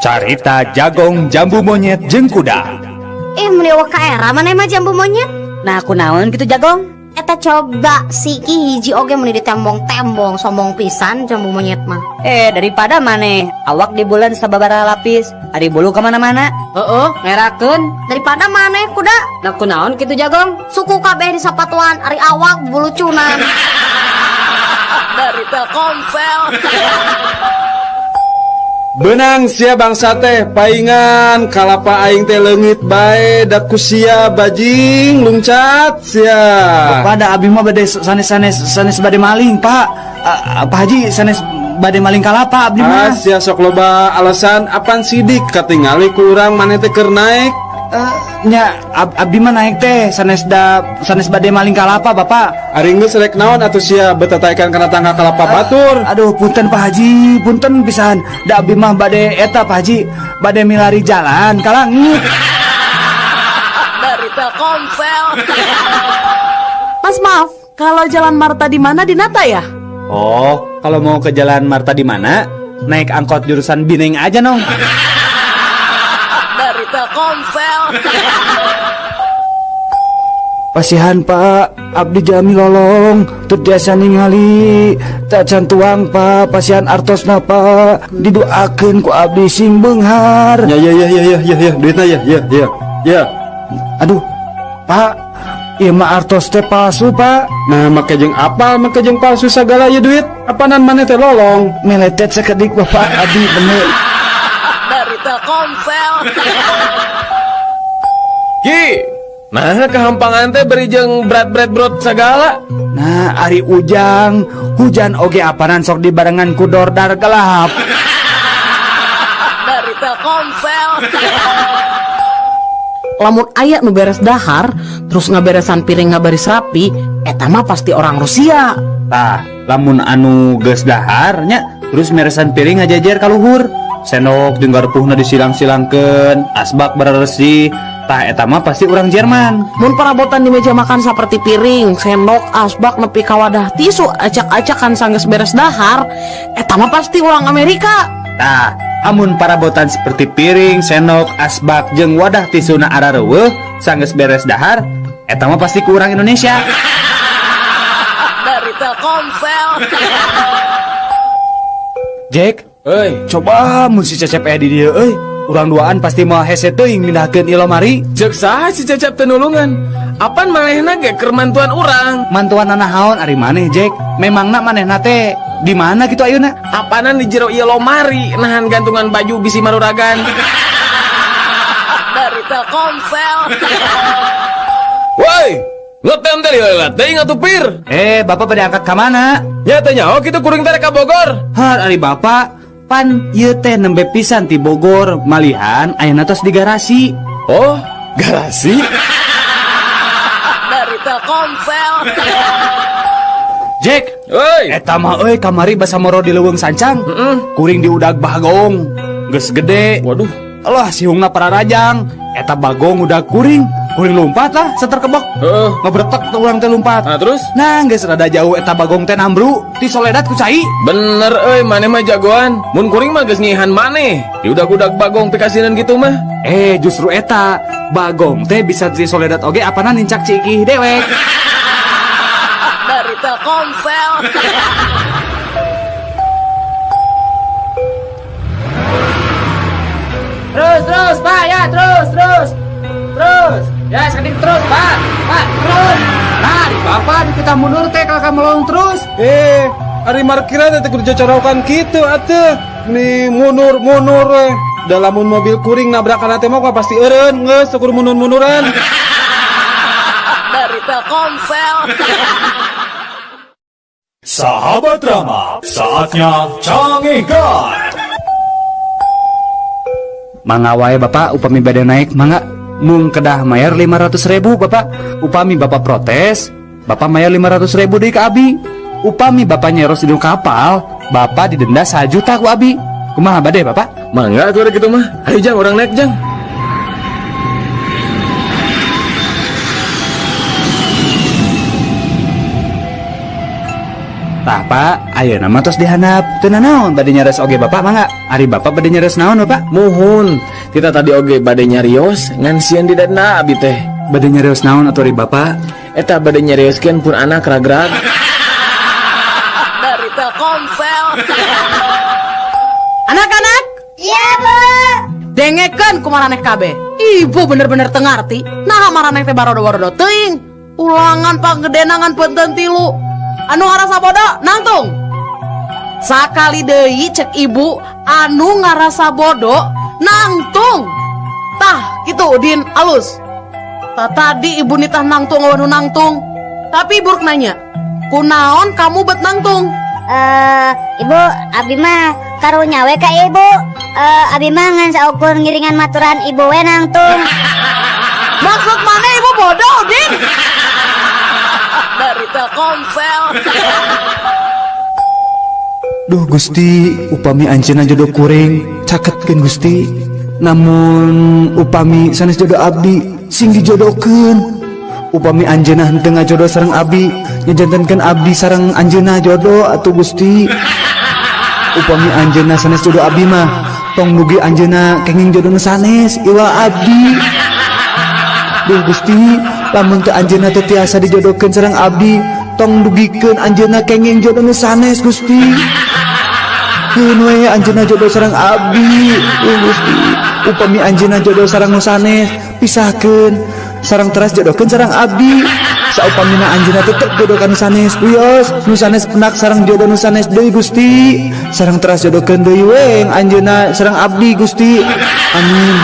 Carita jagong jambu monyet jeung kuda. Ih, meni euweuh kaera maneh mah jambu monyet. Nah, aku naon gitu jagong? Eta coba siki hiji oge meni ditembong-tembong, sombong pisan jambu monyet mah. Eh, daripada maneh awak di bulan sababaraha lapis, ari bulu kemana-mana. Heeh, ngerakeun. Daripada maneh kuda. Nah, kunaon kitu jagong? Suku kabeh di sapatuan, ari awak bulucunan. Dari Telkomsel. Benang sia bangsa teh paingan kalapa aing teh leungit bae da ku sia, bajing lungcat sia. Bapak, da abi mah bade sanes sanes sanes bade maling, Pak. Pak Haji, sanes bade maling kalapa abdi Ah, mah. sia sok loba alasan, apan sidik katingali ku urang maneh teh keur naek. Eh, nya abdi mah naik teh sanes da sanes bade maling kalapa, Bapak. Ari geus rek naon atuh sia betataikan kana tangga kalapa batur? Aduh, punten, Pak Haji, punten pisan. Da abdi mah bade eta, Pak Haji, bade milari jalan ka langit. Dari Telkomsel. Mas, maaf, kalau Jalan Marta di mana di Nata ya? Oh, kalau mau ke Jalan Marta di mana? Naik angkot jurusan Bineng aja, nong. Dari Telkomsel. Pasihan, Pak, abdi jalmi lolong, teu tiasa ningali, tacan tuang, Pak, pasihan artosna, Pak, didoakeun ku abdi sing beunghar. Ya ya ya ya ya ya ya, duitna ya ya ya. Ya. Aduh, Pak, ieu mah artos teh palsu, Pak. Nah, make jeung apal, make jeung palsu sagala ieu duit. Apanan maneh teh lolong? Meletet sakedik, Bapak, abdi bener. Dari Telkomsel. Ki, nah kehampangan teh beri jeung berat-berat brot segala. Nah, ari ujang, hujan oge apanan sok dibarengan ku dordar gelap. Dari Telkomsel. Lamun aya nu beres dahar, terus ngaberesan piring ngabaris rapi, eta mah pasti orang Rusia. Tah, lamun anu geus dahar nya, terus meresan piring ngajajer ka luhur. Sendok jeung garpuhna disilang-silangkeun, asbak beresih. Tah, eta mah pasti urang Jerman. Mun perabotan di meja makan seperti piring, sendok, asbak nepi ka wadah tisu acak-acakan sanggeus beres dahar, eta mah pasti orang Amerika. Tah, amun parabotan seperti piring, sendok, asbak jeung wadah tisuna arareuweuh sanggeus beres dahar, eta mah pasti ku urang Indonesia. Dari Telkomsel. Jack, Euy, coba mun si Cecep aya di dieu euy. Urang duaan pasti moal hese teuing mindahkeun ieu lomari. Ceuk saha si Cecep teu nulungan? Apan manehna ge keur mantuan urang? Mantuan naon ari maneh, Jack? Memangna manehna teh di mana gitu ayeuna? Apanan di jero ieu lomari nahan gantungan baju bisi maruragan. Dari Telkomsel. Woi, ngetem teh lila teuing atuh pir. Eh, Bapak pada angkat ka mana? Nya teh nyaho kitu kuring teh rek ka Bogor. Har ari Bapak pan ieu teh nembe pisan ti Bogor, malihan ayeuna tos di garasi. Oh, garasi? Dari Telkomsel. Jack, Woi, eta mah euy kamari basa moro di leuweung sancang. Kuring diudag bagong. Geus gede. Waduh. Alah, sihungna pararajang. Eta bagong udah kuring. Kuring lompat lah, seter kebok. Ngebretek tuh urang teh lompat. Nah, terus? Nah, geus rada jauh eta bagong teh nambru, disoledat ku cai. Bener euy, maneh mah jagoan. Mun kuring mah geus ngihan maneh. Diudag-udag bagong pikasinan gitu mah. Eh, justru eta bagong teh bisa disoledat oge apana nincak cikih dewek. Dari Telkomsel. Terus, terus, Pak, ya, terus, terus. Terus. Ya, sekedik terus, Pak. Pak, terus. Nah, di Bapak di kita mundur teh kalau kamu melong terus. Eh, ari markiran teh kudu cocorokan kitu atuh. Nih mundur-mundur we. Da lamun mobil kuring nabrakan teh mah pasti eureun geus kudu mundur-munduran. Dari Telkomsel. Sahabat Rama, saatnya canggihkan. Mangga wae, Bapak, upami bade naik mangga, mung kedah mayar 500 ribu, Bapak. Upami Bapak protes, Bapak mayar 500 ribu deui ka abi. Upami Bapak nyeros di kapal, Bapak didenda 1 juta ku abi. Kumaha, bade, Bapak? Mangga atuh ada gitu mah. Ayo jang, urang naik jang. Tah, Pak, ayeuna mah tos dihandap. Teu nanaon bade nyares oge, Bapak mangga. Ari Bapak bade nyarios naon, Bapak? Muhun, kita tadi oge bade nyarios ngan sieun didenda abi teh. Bade nyarios naon atuh ari Bapak? Eta bade nyarioskeun pun anak ragrag. Dari Telkomsel. Anak-anak, Iya, Bu. Dengekeun ku maraneh kabeh. Ibu bener-bener teu ngarti. Nah, maraneh teh barodo-barodo teuing. Ulangan panggedena ngan peunteun tilu. Anu ngarasa bodoh, nangtung. Sakali deui cek ibu, anu ngarasa bodoh, nangtung. Tah, kitu Udin, alus. Tah, tadi ibu nitah nangtung anu nangtung. Tapi ibu rek nanya, kunaon kamu bet nangtung? Eh, Ibu, abi mah karunya we ka ibu. Eh, abi mah ngan saukur ngiringan maturan ibu we nangtung. Maksud maneh ibu bodoh, Udin? Dari Telkomsel. Duh Gusti, upami anjeunna jodoh kuring, caketkeun Gusti. Namun upami sanes jodoh abdi, sing dijodohkeun. Upami anjeunna henteu ngajodoh sareng abdi, nyajantenkeun abdi sareng anjeunna jodoh atuh Gusti. Upami anjeunna sanes jodoh abdi mah, tong dugi anjeunna kenging jodoh nu sanes iwal abdi. Duh Gusti, lamun teu anjeunna teu tiasa dijodohkeun sareng abdi, tong dugikeun anjeunna kenging jodoh nu sanes Gusti. Keun we anjeunna jodoh sareng abdi. Duh Gusti, upami anjeunna jodoh sareng nu sanes, pisahkeun sareng teras jodohkeun sareng abdi. Saupamina anjeunna tetep jodoh ka nu sanes, wios nu sanes penak sareng jodoh nu sanes deui Gusti. Sareng teras jodohkeun deui we anjeunna sareng abdi Gusti. Amin.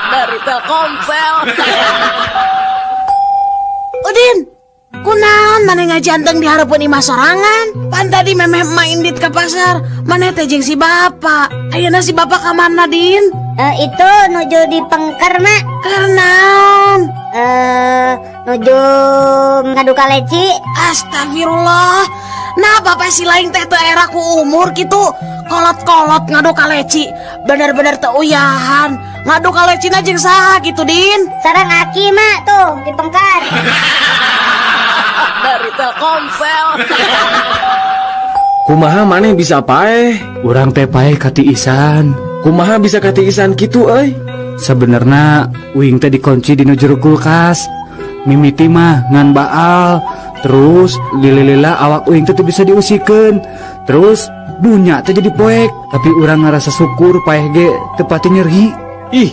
Dari Telkomsel. Udin, kunaon maneh ngajanteng di hareupeun imah sorangan? Pan tadi memeh emak indit ke pasar, maneh teh jeung si bapak. Ayeuna si bapak ka mana, Din? Eh, itu nuju di pengker, Mak. Keur naon? Eh, nuju ngadu kaleci. Astagfirullah. Nah, bapak si lain teh teu era ku umur gitu. Kolot-kolot ngadu kaleci. Bener-bener teu uyahan. Ngadu kalecina jeung saha gitu, Din? Sareng aki, Mak, tuh di pengker. Dari Telkomsel. Kumaha maneh bisa paeh? Urang teh paeh katiisan. Kumaha bisa katiisan kitu euy? Sebenarnya uing teh dikunci di jero kulkas. Mimiti mah ngan baal. Terus lila-lila awak uing teh teu bisa diusikeun. Terus dunya teh jadi poek. Tapi urang ngerasa syukur paeh ge teu pati nyeri. Ih,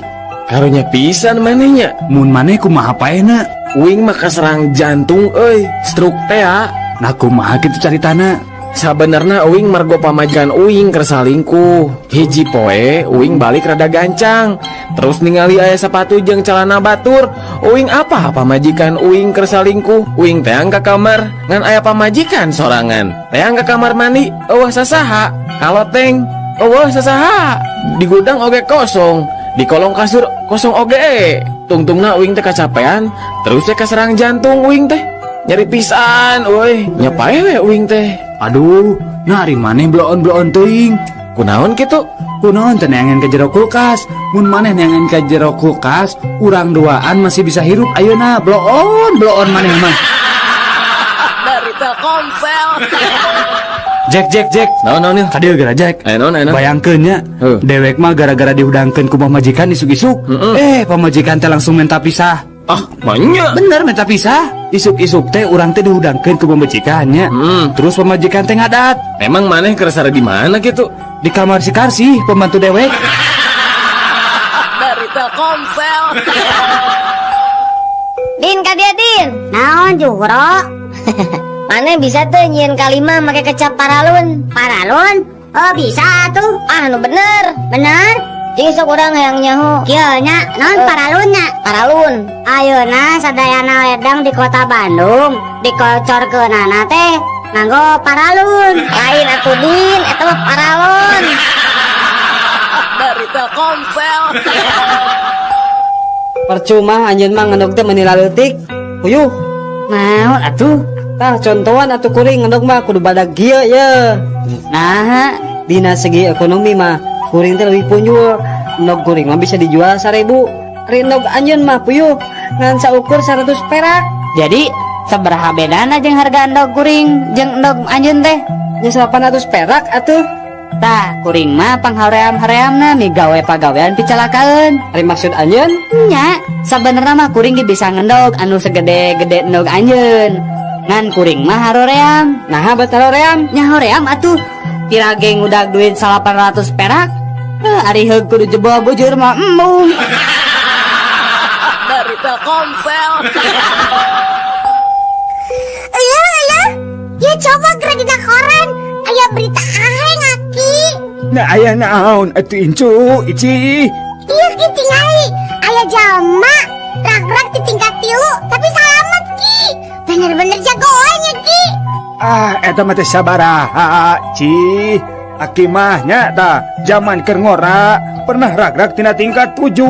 karunya pisan manehnya. Mun maneh kumaha paehna? Uing mah kaserang jantung euy, stroke teh ah. Nah, kumaha kitu caritana? Sabenerna uing margo pamajikan uing keur salingkuh. Hiji poe uing balik rada gancang. Terus ningali aya sepatu jeung celana batur. Uing apa pamajikan uing keur salingkuh. Uing teang ka kamar ngan aya pamajikan sorangan. Teang ka kamar mandi euweuh sasaha. Kaloteng euweuh sasaha. Di gudang oge kosong. Di kolong kasur kosong oge. Tungtungna uing teh kacapean, terus teh kaserang jantung uing teh. Nyeri pisan euy, nya paeh we uing teh. Aduh, nah ari maneh bloon-bloon teuing. Kunaon kitu? Kunaon teh neangan ke jero kulkas? Mun maneh neangan ke jero kulkas, urang duaan masih bisa hirup ayeuna. Bloon, bloon maneh mah. Dari Telkomsel. Jack, Jack, Jack. Naon naon nih? Kadieu geura, Jack. Aya naon, aya naon? Bayangkeun nya, dewek mah gara-gara dihudangkeun ku pamajikan isuk-isuk. Eh, pamajikan teh langsung minta pisah. Ah, banyak. Bener minta pisah. Isuk-isuk teh urang teh dihudangkeun ku pamajikannya. Terus pamajikan teh ngadat. Emang maneh keur di mana gitu? Di kamar si Karsi, pembantu dewek. Dari Telkomsel. Din, ka dieu, Din. Naon Juhro? Maneh bisa tuh nyieun kalima make kecap paralun. Paralun? Oh, bisa tuh. Ah, nu bener. Bener? Cing sok urang hayang nyaho. Kieu nya, naon paralunnya? Paralun. Ayeuna sadayana ledang di kota Bandung dikocorkeunana teh nganggo paralun. Lain atuh Din, eta mah paralon. Dari Telkomsel. Percuma anjeun mah ngendog teh meuni laleutik. Puyuh. Naon atuh? Tah, contohan atuh kuring ngendog mah kudu badag kieu ye. Nah, dina segi ekonomi mah kuring teh lebih punjul. Endog kuring mah bisa dijual 1000. Ari endog anjeun mah puyuh ngan saukur 100 perak. Jadi sabaraha bedana jeung harga endog kuring jeung endog anjeun teh? Nya 800 perak atuh. Tah, kuring mah panghaream-hareamna migawe pagawean picalakaeun. Ari maksud anjeun? Nya, sabenerna mah kuring ge bisa ngendog anu segede-gede endog anjeun. Ngan kuring mah haroream. Naha bet haroream? Nya hoream atuh. Pira ge ngudag duit 800 perak. Ari heug kudu jebol bujur mah embung. Dari Telkomsel. Iya, iya. Ya coba geura dina koran. Aya berita aheng aki. Nah aya naon atuh incu ici. Iya ki tingali. Aya jalma ragrak di tingkat 3 tapi salamet ki. Bener-bener jagoannya ki. Ah eta mah teh sabaraha ci. Aki mah nya tah zaman keur ngora pernah ragrak tina tingkat 7.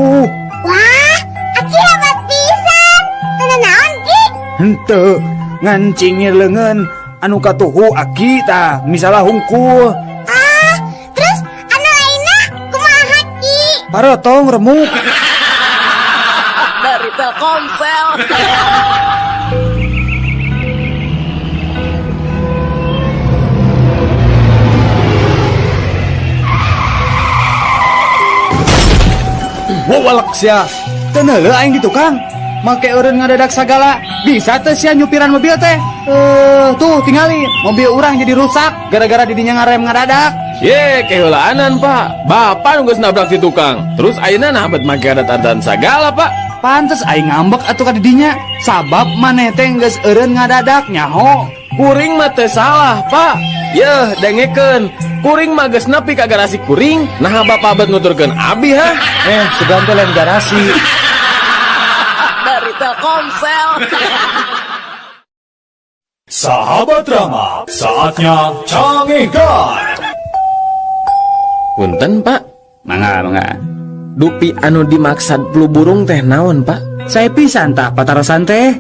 Wah, aki hebat pisan. Teu naon ki? Henteu, ngan cingir leungeun anu katuhu aki tah misalah hungkul. Ah, terus anu lainna kumaha ki? Parotong remuk. Dari Telkomsel. Wawalak sia. Teu neuleuh aing di tukang. Make eureun ngadadak sagala. Bisa teh sia nyupiran mobil teh. Tuh tingali mobil urang jadi rusak gara-gara didinya ngarem ngadadak. Ye, keheulaanan, Pak. Bapak nu geus nabrak di tukang. Terus ayeuna nah bet make adat-adatan sagala, Pak. Pantes aing ngambek atuh ka didinya. Sabab maneh teh geus eureun ngadadak nyaho. Kuring mah teu salah, Pak. Yeuh, dengekeun. Kuring mah geus nepi ka garasi kuring, naha bapak bet nuturkeun abi ha? Sugan teh lain garasi. Dari Telkomsel. Sahabat Rama, saatnya canggihkan. Punten, Pak. Mangga, mangga. Dupi anu dimaksad flu burung teh naon, Pak? Saya pisan tah patarosan teh.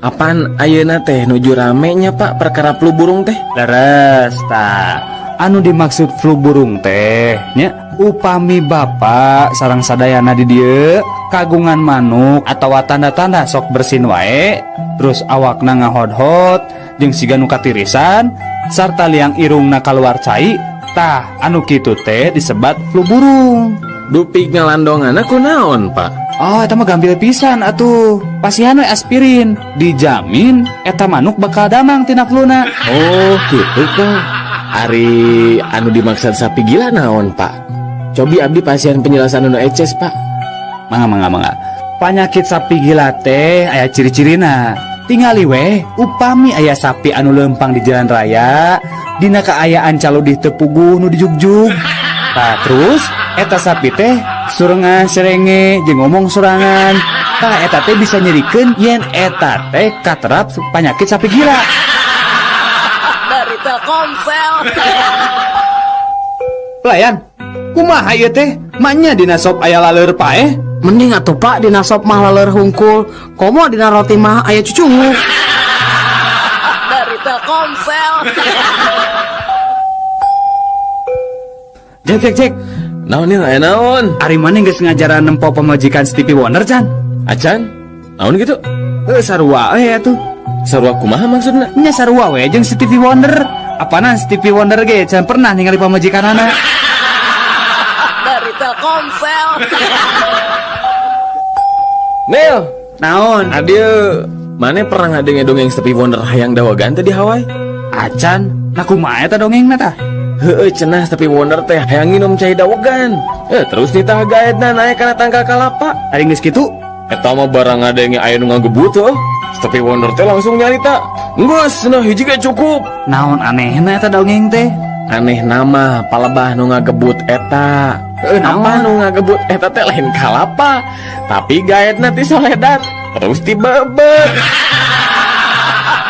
Apan ayeuna teh nuju rame nya, Pak, perkara flu burung teh? Leres tah. Anu dimaksud flu burung teh nya upami bapak sareng sadayana di dieu kagungan manuk atawa tanda-tanda sok bersin wae terus awakna ngahodhot jeung siga nu katirisan sarta liang irungna kaluar cai tah anu kitu teh disebat flu burung. Dupi ngalandonganna kunaon, Pak? Oh, eta mah gampil pisan atuh. Pasihan we aspirin, dijamin eta manuk bakal damang tina fluna. Oh, gitu, Pak. Ari anu dimaksud sapi gila naon, Pak? Cobi abdi pasien penjelasan anu eces, Pak. Mangga, mangga, mangga. Panyakit sapi gila teh aya ciri-cirina. Tingali weh, upami aya sapi anu lempang di jalan raya, dina kaayaan caludih teu puguh nu dijugjug. Tah terus eta sapi teh surengan serenge jeung ngomong sorangan. Tah eta teh bisa nyerikeun yen eta teh katerap panyakit sapi gila. Dari Telkomsel. Pelayan, kumaha ieu teh? Manya dina sop aya laleur paeh? Mending atuh Pak dina sop mah laleur hungkul, komo dina roti mah aya cucungu. Dari Telkomsel. Cek cek cek. Naon ieu aya naon? Ari maneh geus ngajaran nempo pamajikan Stevie Wonder can? Acan? Naon kitu? Heuh sarua we atuh. Sarua kumaha maksudna? Nya sarua we jeung Stevie Wonder. Apanan Stevie Wonder ge can pernah ningali pamajikanana. Dari Telkomsel. Nil, naon? Adil, maneh pernah ngadenge dongeng Stevie Wonder hayang dawagan teh di Hawaii? Acan, nah kumaha eta dongengna tah? Heueuh cenah Stevie Wonder teh hayang nginum cai dawegan. Terus nitah gaetna naek kana tangkal kalapa. Ari geus kitu? Eta mah barang ngadenge aya nu ngagebut heuh. Stevie Wonder teh langsung nyarita, "Geus cenah hiji ge cukup." Naon anehna eta dongeng teh? Aneh nama palebah nu ngagebut eta. Naon? Apa nu ngagebut eta teh lain kalapa, tapi gaetna ti soledat terus dibebet.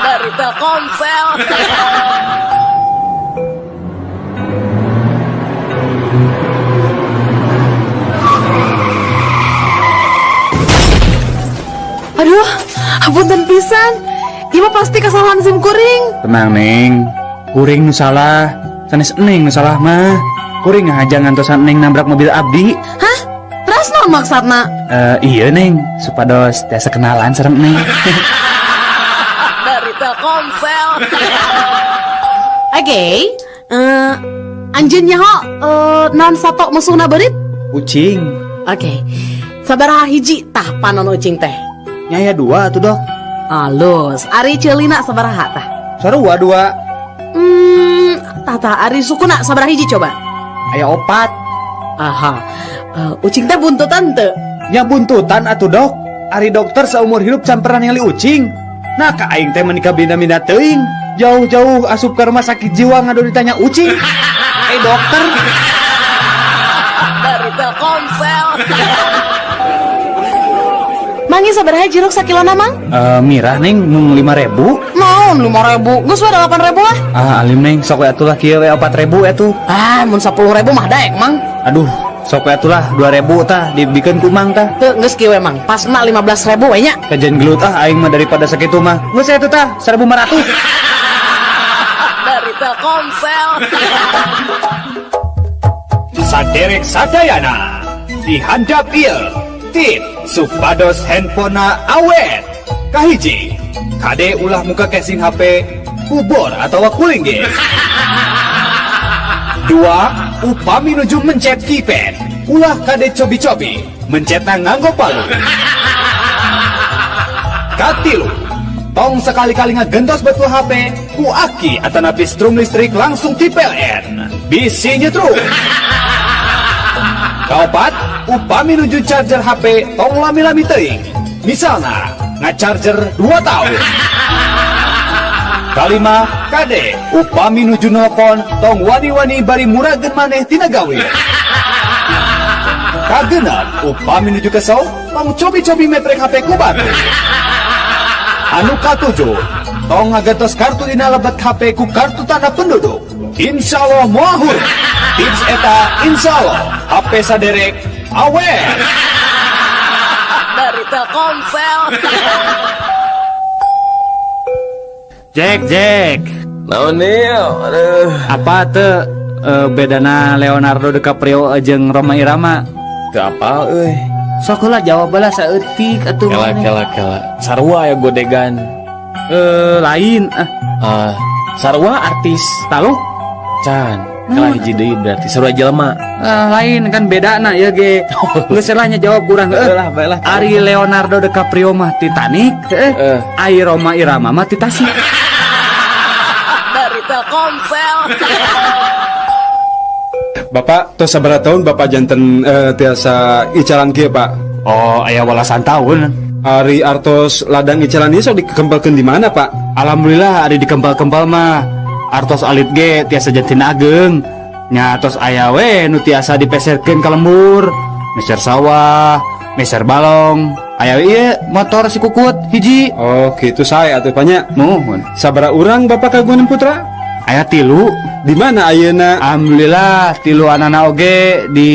Dari Telkomsel. Aduh, hapunten pisan. Ieu mah pasti kesalahan sim kuring. Tenang, Neng. Kuring nu salah, sanes Neng nu salah mah. Kuring ngahaja ngantosan Neng nabrak mobil abdi. Hah? Terus naon maksudna? Iya, Neng, supados tiasa kenalan sareng Neng. Dari Telkomsel. Oke. Anjeun nyaho naon sato musuhna beurit? Ucing. Oke. Sabaraha hiji tah panon ucing teh? Nya aya 2 atuh, Dok. Alus. Ari ceulina sabaraha tah? Sarua 2. Tah tah ari sukuna sabaraha hiji coba? Aya 4. Aha. Ucing teh buntutan teu? Nya buntutan atuh, Dok. Ari dokter seumur hidup can pernah ningali ucing. Nah, ka aing teh menikah bina-bina teuing. Jauh-jauh asup ke rumah sakit jiwa ngadu ditanya ucing. Dokter. Dari Telkomsel. Mangi sabaraha jeruk sakilona, Mang? Mirah, Neng, mung 5.000. Naon 5.000? Geus we 8.000 lah. Ah, alim Neng, sok we atuh lah kieu we 4.000 atuh. Ah, mun 10.000 mah daek, Mang. Aduh, sok we atuh lah 2.000 tah dibikeun ku Mang tah. Teu geus kieu we, Mang. Pasna 15.000 we nya. Kajian gelut ah aing mah daripada sakitu mah. Geus atuh tah 1.500. Dari Telkomsel. Saderek sadayana dihandap ieu tip supados handphonena awet. Kahiji, kade ulah muka casing HP kubor atau cooling ge. 2, upami nuju mencet keypad ulah kade cobi-cobi mencetna nganggo palu. Katilu, tong sekali-kali ngagentos betul HP ku aki atanapi strum listrik langsung ti PLN bisi nyetrum. Kaopat, upami nuju charger HP tong lami-lami teuing, misalna ngacharger 2 tahun. Kalima, kade upami nuju nelpon tong wani-wani bari murageun maneh tina gawe. Kagenep, upami nuju kesel tong cobi-cobi metrek HP ku batu. Anu katujuh, tong ngagentos kartu dina lebet HP ku kartu tanda penduduk. Insya Allah moal. Tips eta insya Allah HP saderek awet. Dari Telkomsel. Jack, Jack. Naon ieu? Aduh. Apa teu bedana Leonardo DiCaprio jeung Rhoma Irama? Teu apal euy. Sok heula jawab bae lah saeutik atuh. Kela, kela, kela. Sarua ya godegan. Lain. Sarua artis. Talu? Can. Kalah hiji deui berarti sarua jelema. Lain kan bedana ieu ge. Geus lah nya jawab kurang. Baiklah, baiklah. Ari Leonardo DiCaprio mah Titanic, heeh. Ari Rhoma Irama mah Titasik. Dari Telkomsel. Bapak tos sabaraha tahun Bapak janten tiasa icalan kieu, Pak? Oh, aya walasan tahun. Ari artos ladang icalan ieu sok dikempelkeun di mana, Pak? Alhamdulillah ari dikempel-kempel mah artos alit ge tiasa janten ageng. Nya tos aya we nu tiasa dipeserkeun ka lembur, meser sawah, meser balong. Aya we ieu motor si kukut hiji. Oh, kitu sae atuh Pak nya. Muhun. Sabaraha urang Bapak kagungan putra? Aya 3. Di mana ayeuna? Alhamdulillah 3 anana oge di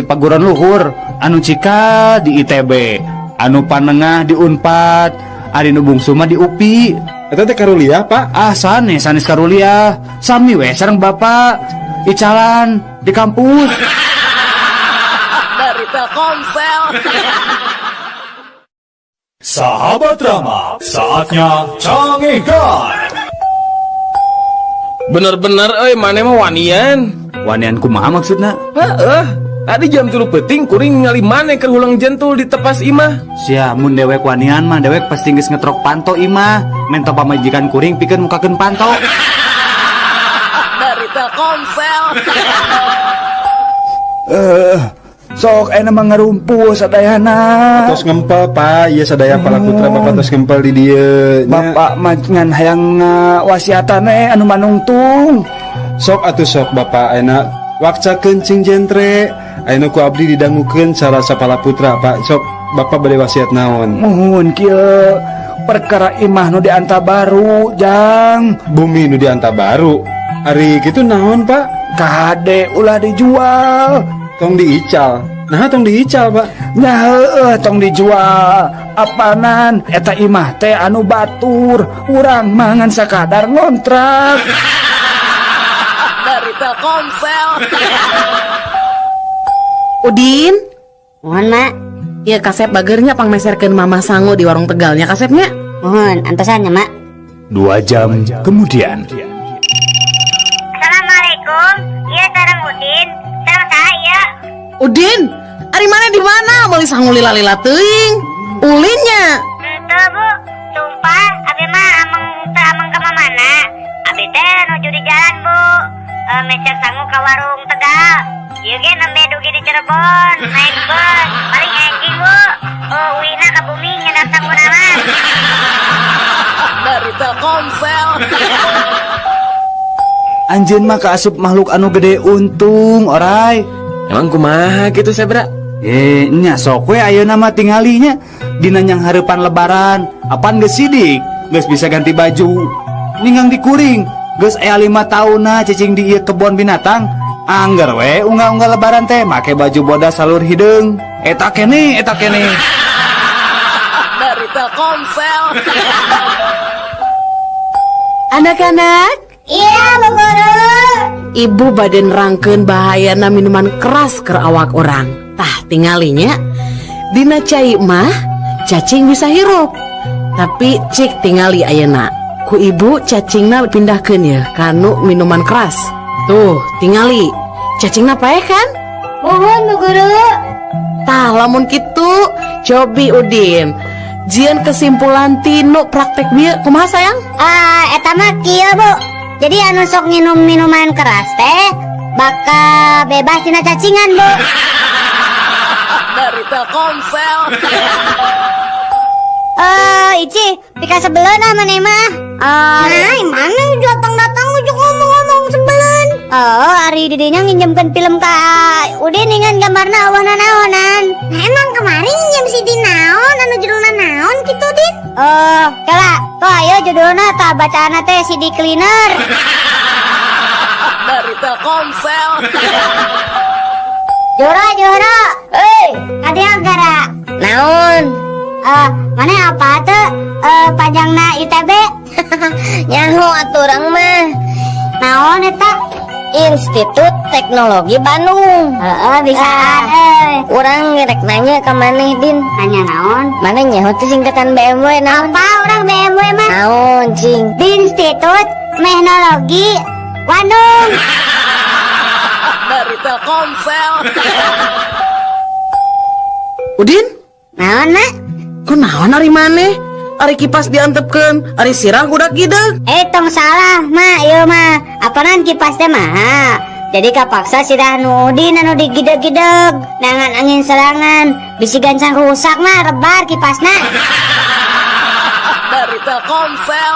Paguron Luhur, anu cika di ITB, anu panengah di Unpad, ari nu bungsu mah di UPI. Eta teh karuliah, Pak? Ah, sanes, sanes karuliah. Sami we sareng Bapak icalan di kampus. Dari Telkomsel. Sahabat Rama, saatnya canggihkan. Bener-bener euy maneh mah wanian. Wanian kumaha maksudna? Heeh. Tadi jam 3 peuting kuring ningali maneh keur hulang jentul di tepas imah. Sia mun dewek wanian mah dewek pasti geus ngetrok panto imah. Mento pamajikan kuring pikeun mukakeun panto. Dari Telkomsel. Sok enak mah ngarumpul sadayana. Tos ngempel Pak, ieu sadaya pala putra Bapak tos ngempel di dieu. Nya. Bapak mah ngan hayang wasiatan anu manungtung. Sok atuh sok Bapak enak wakcakeun cing jentre. Ayeuna ku abdi didangukeun cara sapala putra Pak. Sok Bapak bade wasiat naon? Muhun kieu perkara imah nu dianta baru jang. Bumi nu dianta baru. Ari kitu naon Pak? Kade ulah dijual. Tong diical. Nah tong diical Pak. Nya heueuh tong dijual. Apanan eta imah teh anu batur. Urang mah ngan sakadar ngontrak. Dari Telkomsel. Udin. Mohon Mak. Iya kasep bagernya pangmeserkeun Mama sangu di warung Tegalnya kasepnya. Mohon antosannya Mak. 2 jam kemudian. Assalamualaikum. Iya sareng Udin, ari maneh di mana? Meuli sangu lila-lila teuing. Ulinnya. Henteu, Bu. Sumpah, abi mah ameng teu ameng ka mana. Abi teh nuju di jalan, Bu. Meser sangu ka warung Tegal. Ieu ge nembe dugi di Cirebon, naik bus. Paling enjing, Bu. Oh, uwina ka bumi nyedak sanguna mah. Dari Telkomsel. Anjeun mah kaasup makhluk anu gede untung, orai. Emang kumaha gitu, Sebra? Nya sok we ayeuna mah tinggalinya dina nyang hareupan lebaran. Apan geus sidik, geus bisa ganti baju. Ninggang dikuring, geus aya 5 taunna cicing di ieu kebon binatang. Angger we unggal-unggal lebaran teh make baju bodas salur hideung. Eta keneh, eta keneh. Dari Telkomsel. Anak-anak, Iya, Bu Guru. Ibu bade nerangkeun bahayana minuman keras ke awak orang. Tah tingalinya dina cai mah cacing bisa hirup. Tapi cik tingali ayeuna. Ku ibu cacingna pindahkeun ya kanu minuman keras. Tuh, tingali. Cacingna paeh kan? Muhun, Bu Guru. Tah lamun kitu cobi Udin. Jieun kesimpulan tinu praktek bieu kumaha sayang? Ah, eta mah kieu, Bu. Jadi anu sok nginum minuman keras teh bakal bebas tina cacingan, Bu. Dari Telkomsel. Ici, pika sebeleun ah maneh mah. Nah, mana datang-datang ujuk ngomong-ngomong sebeleun. Oh, ari didinya nginjemkeun film ka Udin ningan gambarna eueuh nanaonan. Nah, emang kemarin nginjem CD naon anu judulna naon kitu, Din? Oh, kala, tuh ayo judulna tah bacaanna teh CD cleaner. Dari Telkomsel. Joro, Joro. Hei, kadieu gara. Naon? Mana apa tuh? Panjangna ITB? Nyaho atuh urang mah. Naon eta? Institut Teknologi Bandung. Heeh, bisaan euy. Urang rek nanya ka maneh, Din. Nanya naon? Maneh nyaho teh singkatan BMW naon? Apa urang BMW mah? Naon, cing? Institut Teknologi Bandung. Dari Telkomsel. Udin? Naon, Mak? Kunaon ari maneh? Ari kipas diantepkeun, ari sirah gudak gideg. Tong salah, Mak, ieu mah. Apanan kipas teh mah? Jadi kapaksa sirah nu Udin anu digideg-gideg. Nangan angin serangan, bisi gancang rusak mah rebar kipasna. Dari Telkomsel.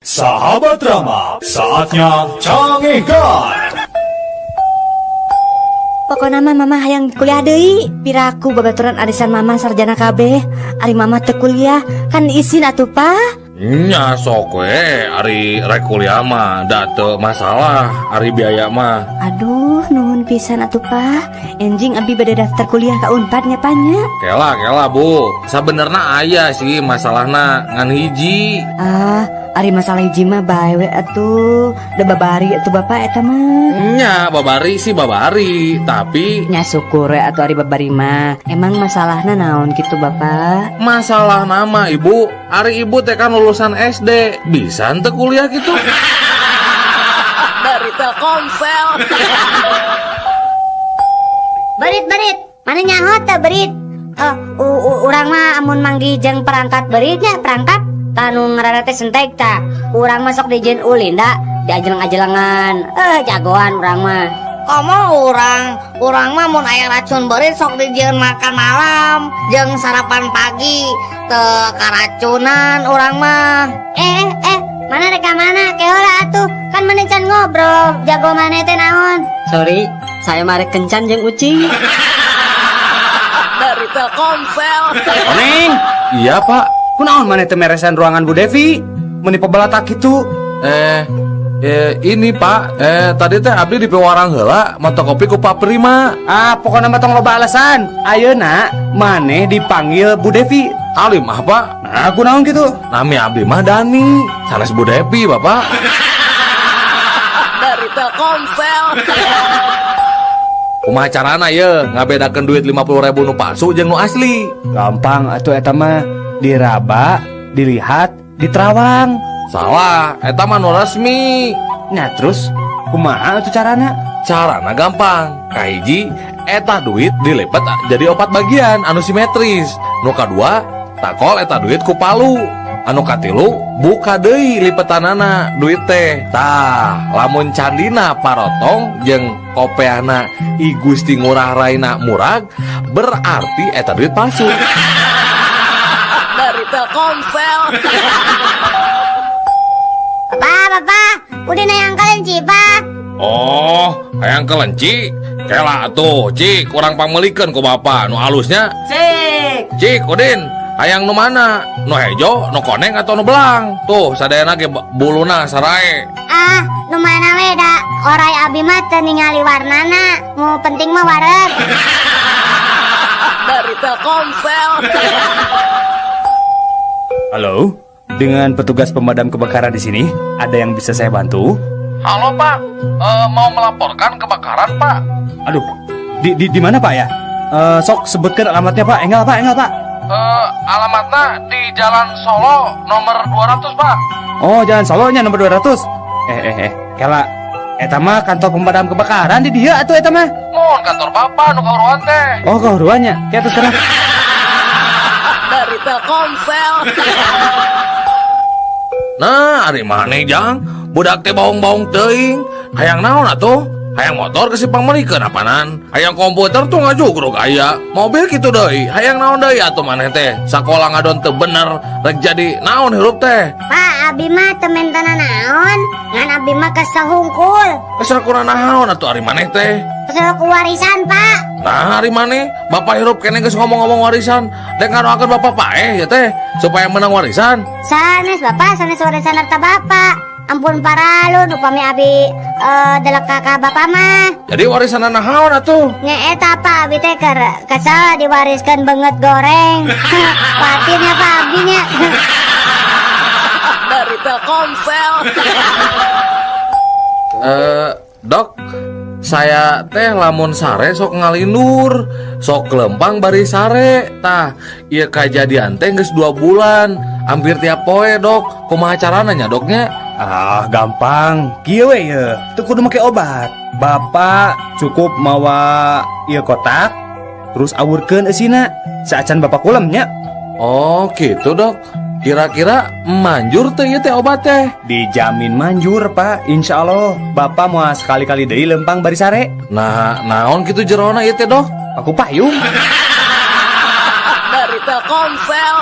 Sahabat Rama, saatnya cangekan. Pokokna mah mama hayang kuliah deui. Piraku babaturan arisan mama sarjana kabeh. Ari mama teu kuliah, kan isin atuh, Pa. Nya sok we, ari rek kuliah mah da teu masalah, ari biaya mah. Aduh, nuhun pisan atuh, Pa. Enjing abi bade daftar kuliah ka Unpad nya, Pa nya. Kela, kela, Bu. Sabenerna aya sih masalahna ngan hiji. Ah, ari masalah hiji mah bae we atuh. Da babari atuh Bapak eta mah. Nya, babari sih babari, tapi nya syukur we atuh ari babari mah. Emang masalahna naon kitu, Bapak? Masalah nama Ibu, ari Ibu teh kan lulusan SD, bisa henteu kuliah gitu? Dari Telkomsel. Berit, berit. Mana nyaho teh berit? Urang mah amun manggih jeung perangkat beritnya, perangkat tanu ngaranna teh sentek ta. Urang mah sok dijieun ulin da, diajeleng-ajelengan. Jagoan urang mah. Komo urang mah mun aya racun beurit sok dijieun makan malam jeung sarapan pagi, teu karacunan urang mah. Mana rek ka mana? Ke heula atuh. Kan maneh can ngobrol, jago maneh teh naon? Sorry, saya mah rek kencan jeung ucing. Dari Telkomsel. Oneng. Iya, Pak. Kunaon maneh teh meresan ruangan Bu Devi? Meuni pebelatak kitu. Ini Pak, tadi teh abdi di pewarang heula motokopi ku Pak Prima. Ah, pokokna mah tong loba alasan. Ayeuna maneh dipanggil Bu Devi. Alim ah, Pak. Nah, kunaon kitu? Nami abdi mah Dani, sanes Bu Devi, Bapak. Dari Telkomsel. Kumaha carana ye ngabedakeun duit 50.000 nu palsu jeung nu asli? Gampang atuh eta mah, diraba, dilihat, diterawang. Salah, eta mah nu resmi. Nah, terus kumaha atuh carana? Carana gampang. Kahiji, eta duit dilipet jadi opat bagian anu simetris. Nu kadua, takol eta duit ku palu. Anu katilu, buka deui lipetanana duit teh. Tah, lamun candina parotong jeung kopeahna I Gusti Ngurah Raina murag, berarti eta duit palsu. Dari Telkomsel. Bapak, bapak, udah hayang kelenci, Pak. Oh, hayang kelenci? Kela tuh, Cik, kurang pangmelikeun ku bapak nu alusnya. Cik. Cik, Udin, hayang nu mana? Nu hejo, nu koneng atau nu belang? Tuh, sadayana ge buluna sarae. Ah, nu mana we da orai abi mah teu ningali warnana. Nu penting mah wareg. Dari Telkomsel. Halo, dengan petugas pemadam kebakaran di sini, ada yang bisa saya bantu? Halo, Pak. Mau melaporkan kebakaran, Pak. Aduh, di mana Pak ya? Sok sebutkan alamatnya Pak. Enggal Pak, enggal Pak. Alamatnya di Jalan Solo nomor 200, Pak. Oh, Jalan Solonya nomor 200. Kela, eta mah kantor pemadam kebakaran di dia atuh eta mah. Mohon kantor Bapak nu kahuruan teh. Oh, kahuruannya. Kayak terus sekarang. Dari Telkomsel. Nah, ari maneh jang, budak teh baong-baong teuing. Hayang naon atuh? Hayang motor ke si pangmelikeun apanan? Hayang komputer tuh ngajugruk aya. Mobil kitu deui. Hayang naon deui atuh maneh teh? Sakola ngadon teu bener, rek jadi naon hirup teh? Pak, abi mah teu mentana naon, ngan abi mah kesel hungkul. Kesel kurang naon atuh ari maneh teh? Kesel ku warisan, Pak. Nah, ari maneh, bapak hirup keneh geus ngomong-ngomong warisan. Dek ngadoakeun bapak paeh ya teh supaya menang warisan. Sanes bapak, sanes warisan harta bapak. Ampun paralun upami abi delek ka bapak mah. Jadi warisan naon atuh? Nya eta Pak, abi teh keur kesel diwariskeun beungeut goreng. Patinnya Pak abi nya. Dari Telkomsel. Dok, saya teh lamun sare sok ngalindur, sok kelempang bari sare. Tah, ieu kajadian teh geus 2 bulan, hampir tiap poe, Dok. Kumaha carana nya, Doknya? Ah, gampang. Kieu we ye, teu kudu make obat. Bapak cukup mawa ieu kotak, terus awurkeun eusina saacan bapak kulem nya. Oh, gitu, Dok. Kira-kira manjur teh ieu teh obat teh? Dijamin manjur, Pak. Insya Allah bapak mau sekali-kali deui lempang bari sare. Nah, naon kitu jerona ieu teh, Dok? Aku payung. Dari Telkomsel.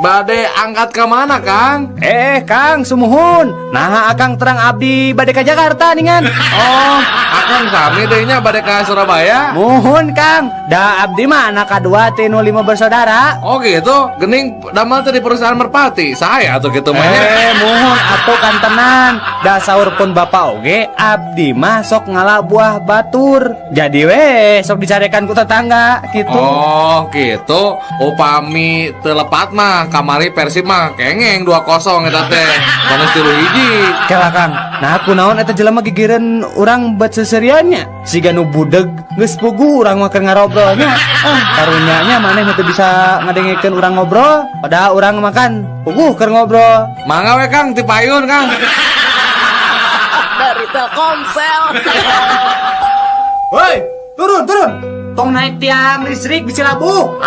Bade angkat ke mana, Kang? Kang, sumuhun. Nah, Akang terang abdi bade ke Jakarta ningan. Oh, Akang sami deui nya bade ke Surabaya. Muhun, Kang. Da abdi mah anak kadua ti nu 5 bersaudara. Oh gitu, gening damel teh di perusahaan Merpati. Saya atuh kitu mah nya. Muhun atuh kantenan. Da saur pun bapak oge abdi mah sok ngala buah batur. Jadi we sok dicarekan ku tetangga gitu. Oh, gitu. Upami teu lepat mah kamari Persib mah kengeng 2-0 eta teh. Bonus 3-1. Kela Kang. Nah, kunaon eta jelema gigireun urang bet seseriannya. Siga nu budeg geus puguh urang mah keur ngarobrolnya. Ah, karunya nya maneh nu teu bisa ngadengekeun urang ngobrol, padahal urang makan puguh keur ngobrol. Mangga we Kang, ti payun Kang. Dari Telkomsel. Woi, turun, turun. Tong naik tiang listrik bisa labuh.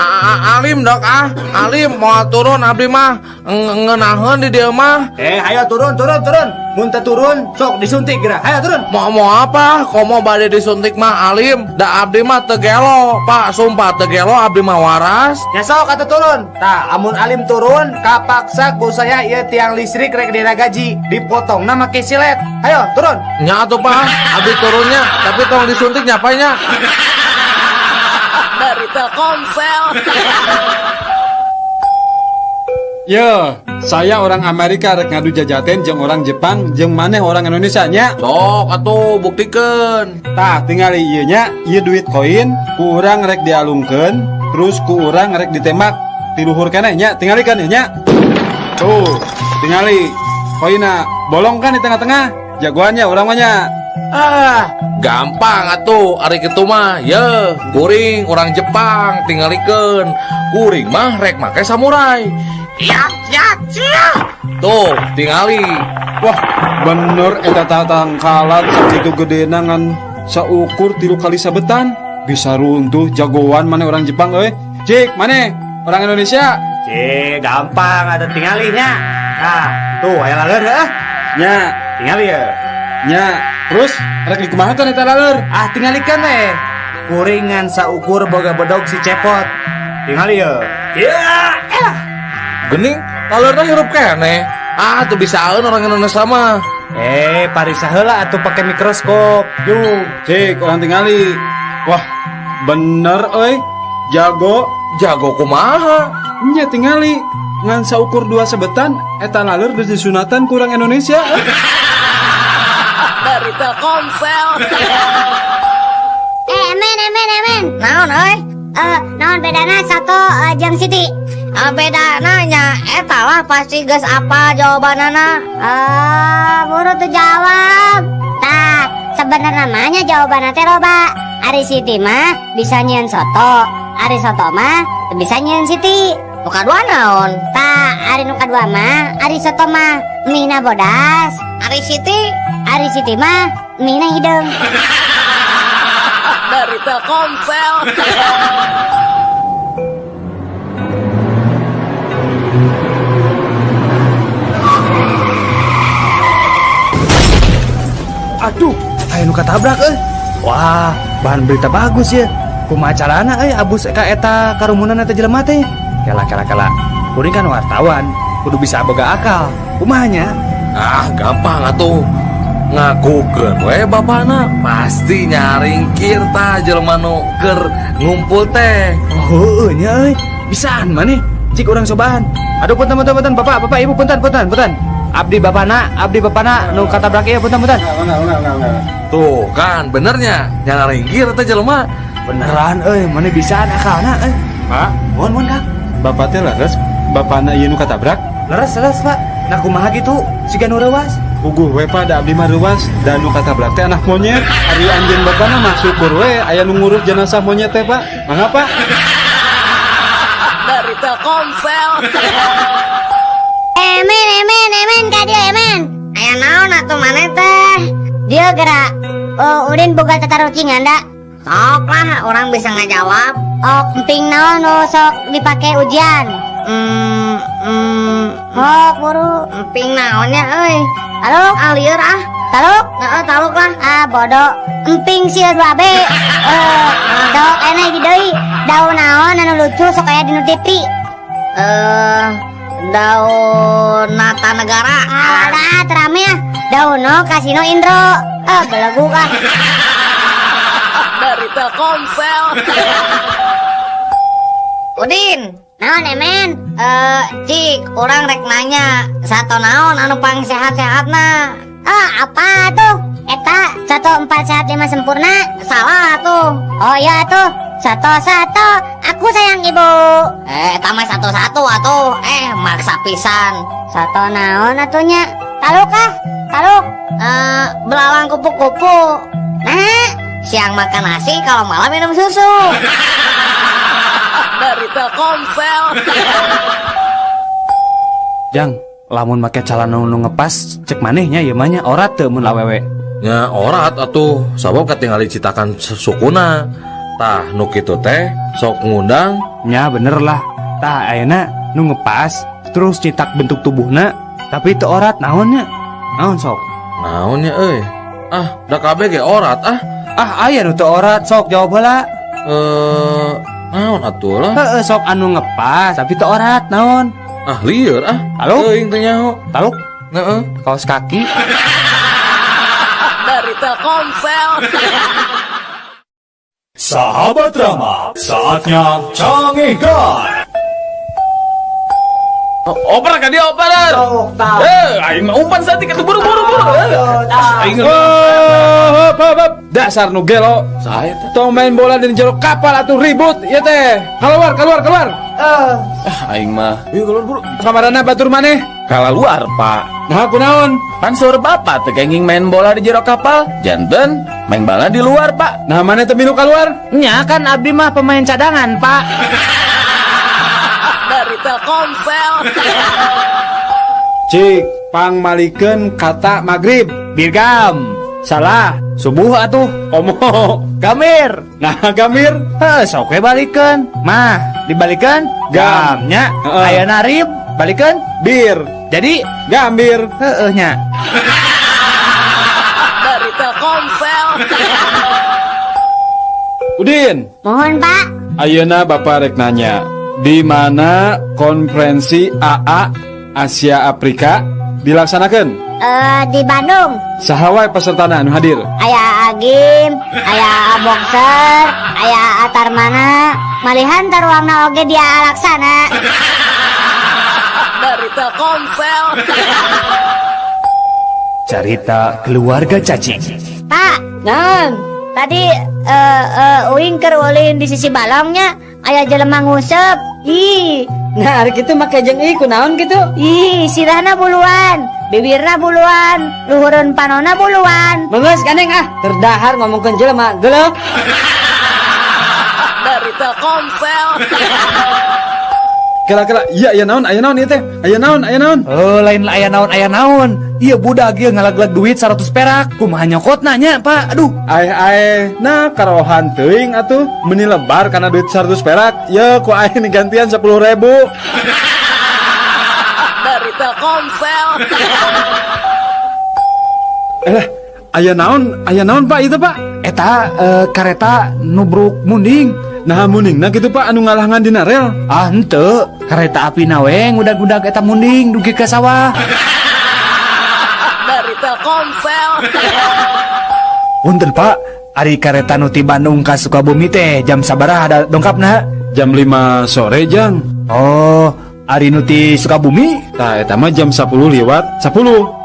Alim dok ah, alim mau turun abdi mah ngeunaheun di dieu mah. Ayo turun, turun, turun. Mun teu turun sok disuntik geura. Ayo turun. Mau apa? Komo bade disuntik mah alim. Da abdi mah teu gelo, Pak, sumpah teu gelo abdi mah waras. Ya sok atuh turun. Tah, amun alim turun kapaksa ku saya ieu tiang listrik rek diragaji, dipotongna make silet. Ayo turun. Nya atuh Pak, abdi turunnya, tapi tong disuntik nya Pak nya. Dari Telkomsel. Yo, saya orang Amerika rek ngadu jajaten jeung orang Jepang jeung maneh orang Indonesia nya. Sok atuh buktikeun. Tah, tingali ieu nya, ieu duit koin ku urang rek dialungkeun, terus ku urang rek ditembak ti luhur keneh nya, tingali kan ieu nya. Tuh, tingali koinna bolong kan di tengah-tengah. Jagoannya urang mah nya. Ah, gampang atuh ari kitu mah. Ye, kuring orang Jepang tingalikeun. Kuring mah rek make samurai. Ya, ya, ya. Tuh, tingali. Wah, bener eta tatangkalan sakitu gedena ngan saukur 3 kali sabetan. Bisa runtuh, jagoan mana orang Jepang euy. Cik, mana orang Indonesia? Cik, gampang ada tingalinya. Nah, tuh aya laleur heuh. Nya, tingali ya. Nya, terus rek dikumahakeun eta laleur? Ah, tingalikeun we. Kuringan saukur boga bedog si cepot. Tingali ya. Ya, elah. Gening, laleurna hirup keneh. Ah, tuh bisaeun orang Indonesia mah. Pariksa heula atuh pake mikroskop. Yuk. Cik, orang tingali. Wah, bener euy. Jago. Jago kumaha? Nya tingali. Ngan saukur 2 sebetan eta laleur geus disunatan kurang Indonesia. Dari Telkomsel. Emen, emen, emen. Naon euy? Naon bedana soto jeung Siti? Bedana nya eta lah pasti geus apa jawabanana. Buru tuh jawab. Tah, sebenarnya mah nya jawabanna teh loba. Ari Siti mah bisa nyieun soto, ari soto mah teu bisa nyieun Siti. Nu kadua naon? Tah, ari nu kadua mah ari soto mah mie-na bodas. Ari Siti? Ari Siti mah mie-na hideung. Dari Telkomsel. Aduh, aya nu katabrak euy. Wah, bahan berita bagus ya. Kumaha carana euy abus ka eta karumunan eta jelema teh? Kela kela kela. Kuring kan wartawan, kudu bisa boga akal. Kumaha nya? Ah, gampang atuh. Ngakukeun we bapana pasti nyaringkir tah jelema nu keur ngumpul teh. Oh, heueuh nya euy. Bisaan maneh? Cik urang cobaan. Aduh, punten punten punten bapak, bapak ibu punten punten punten. Abdi bapana nu katabrak ieu punten punten. Enggak. Tuh kan benernya nyaringkir teh jelema. Beneran euy, maneh bisaan akalna euy. Pak, mohon Kang. Bapak teh leres, bapana ieu nu katabrak? Leres, leres, Pak. Nah kumaha gitu? Siga nu reuas. Puguh we Pak, da abdi mah reuas, da nu katabrak teh anak monyet. Ari anjeun bapana mah syukur we aya nu ngurus jenazah monyet teh, Pak. Mangga, Pak. Dari Telkomsel. Emen, emen, emen, ka dieu emen. Aya naon atuh maneh teh? Dieu gerak. Oh, Udin boga tatarucingan da. Sok lah, orang bisa ngajawab. Oh, emping naon nu sok dipake ujian? Oh, buru. Emping naonnya euy? Taluk? Ah, lieur ah. Taluk? Heeh, taluk lah. Ah, bodoh. Emping sieun 2B. Dok enak di deui. Daun naon anu lucu sok aya dina TV? Daun Nata Negara. Ah, dah terame ah. Daun no Kasino Indro. Ah, belegu ah. Dari Telkomsel. Udin. Naon emen? Cik, orang rek nanya, sato naon anu pang sehat-sehatna? Ah, apa tuh? Eta 1 4 sehat 5 sempurna. Salah tuh. Oh iya tuh. 1 1, aku sayang ibu. Eta mah 1 1 atuh. Maksa pisan. Sato naon atunya? Taluk ah? Taluk. Belalang kupu-kupu. Nah, siang makan nasi, kalau malam minum susu. Dari Telkomsel. Jang, lamun make calana nu ngepas, cek manehnya ieu mah nya orat teu mun awewe. Nya orat atuh, sabab katingali citakan sukuna. Tah nu kitu teh sok ngundang. Nya bener lah. Tah ayeuna nu ngepas terus citak bentuk tubuhna, tapi teu orat naonnya? Naon sok? Naonnya euy? Ah, da kabeh ge orat ah. Ah, aya nu teu orat sok jawab heula. Naon atuh lah? Heeh, sok anu ngepas tapi teu orat naon? Ah, lieur ah. Taluk? Teuing teu nyaho. Taluk? Heeh. Kaos kaki. Dari Telkomsel. Sahabat Rama, saatnya canggihkan. Oper ka dia oper. Aing mah umpan saeutik atuh buru buru buru. Aing hop hop hop. Dasar nu gelo. Saya teh. Tong main bola di jero kapal atuh ribut ieu teh. Keluar keluar keluar. Ah, aing mah. Yuk keluar buru. Kamarana batur maneh? Kalaluar, Pak. Nah, kunaon? Pan saur bapak teh kenging main bola di jero kapal, janten main bola di luar, Pak. Nah, maneh teh milu keluar? Nya kan abdi mah pemain cadangan, Pak. Dari Telkomsel. Cik, pangmalikeun kata maghrib. Birgam. Salah. Subuh atuh. Komo. Gamir. Nah, gamir. Heh, sok we balikeun. Mah, dibalikeun. Gam. Gamnya. Heeh. Ayeuna rib, balikeun. Bir. Jadi gambir. Heeh nya. Dari Telkomsel. Udin. Mohon, Pak. Ayeuna Bapak rek nanya, di mana konferensi AA Asia Afrika dilaksanakan? Eh, di Bandung. Saha wae pesertana anu hadir? Aya Agim, aya Boxer, aya Atarmana, malihan taruangna oge dia Laksana. Dari Telkomsel. Cerita keluarga cacing. Pak, Naon? Tadi uing keur ulin di sisi balongnya, aya jelema nguseup. Ih. Nah, ari kitu make jeung ih kunaon kitu? Ih, sirahna buluan, bibirna buluan, luhureun panona buluan. Geus gandeng ah, keur dahar ngomongkeun jelema, geuleuh. Dari Telkomsel. Kira-kira iya aya naon, aya naon ieu teh? Aya naon, aya naon? Oh, lain aya naon, aya naon. Iya budak ieu ngalaglag duit 100 perak. Kumaha nyokotna nya, Pak? Aduh. Aeh aeh, nah karohan teuing atuh. Meuni lebar kana duit 100 perak. Ye ku aing digantian 10.000. Dari Telkomsel. Eh, aya naon, aya naon Pak itu Pak? Eta kareta nubruk munding. Nah munding nah gitu Pak anu ngalangan dina rel. Ah henteu, kareta api na we ngudag-ngudag eta munding dugi ka sawah. Dari Telkomsel. Punten Pak, ari kareta nu ti Bandung ka Sukabumi teh jam sabaraha ada dongkapna? Jam 5 sore jang. Oh, ari nu ti Sukabumi? Tah eta mah jam 10 lewat 10.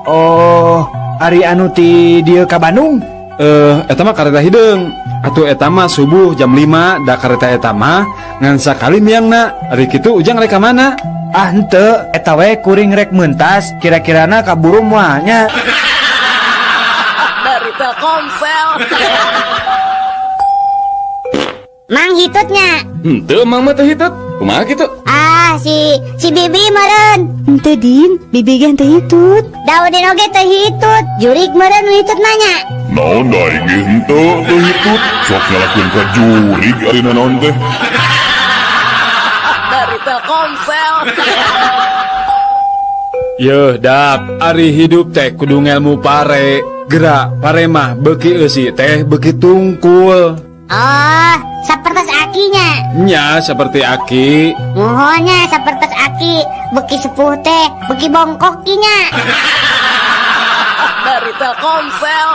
Oh, ari anu ti dieu ka Bandung? Eta mah kareta hideung. Atuh eta mah subuh jam 5 da kareta eta mah ngan sakali miangna. Ari kitu Ujang rek ka mana? Ah henteu, eta we kuring rek mentas, kira-kirana kaburu moal nya. Dari Telkomsel. Mang hitutnya. Henteu mang mah teu hitut. Kumaha kitu? Ah, si Bibi meureun. Henteu Din, Bibi ge henteu hitut. Daudin oge teu hitut, jurik meureun nu hitut nanya. Naon da aing ge henteu teu hitut, sok nyalakeun ka jurig ari naon teh. Dari Telkomsel. Yeuh dak, ari hidup teh kudu ngelmu pare. Gerak pare mah beuki eusi teh beuki tungkul. Oh, sapertos akinya. Nya seperti aki. Muhonnya sapertos aki, beuki sepuh teh, beuki bongkok kinya. Dari Telkomsel.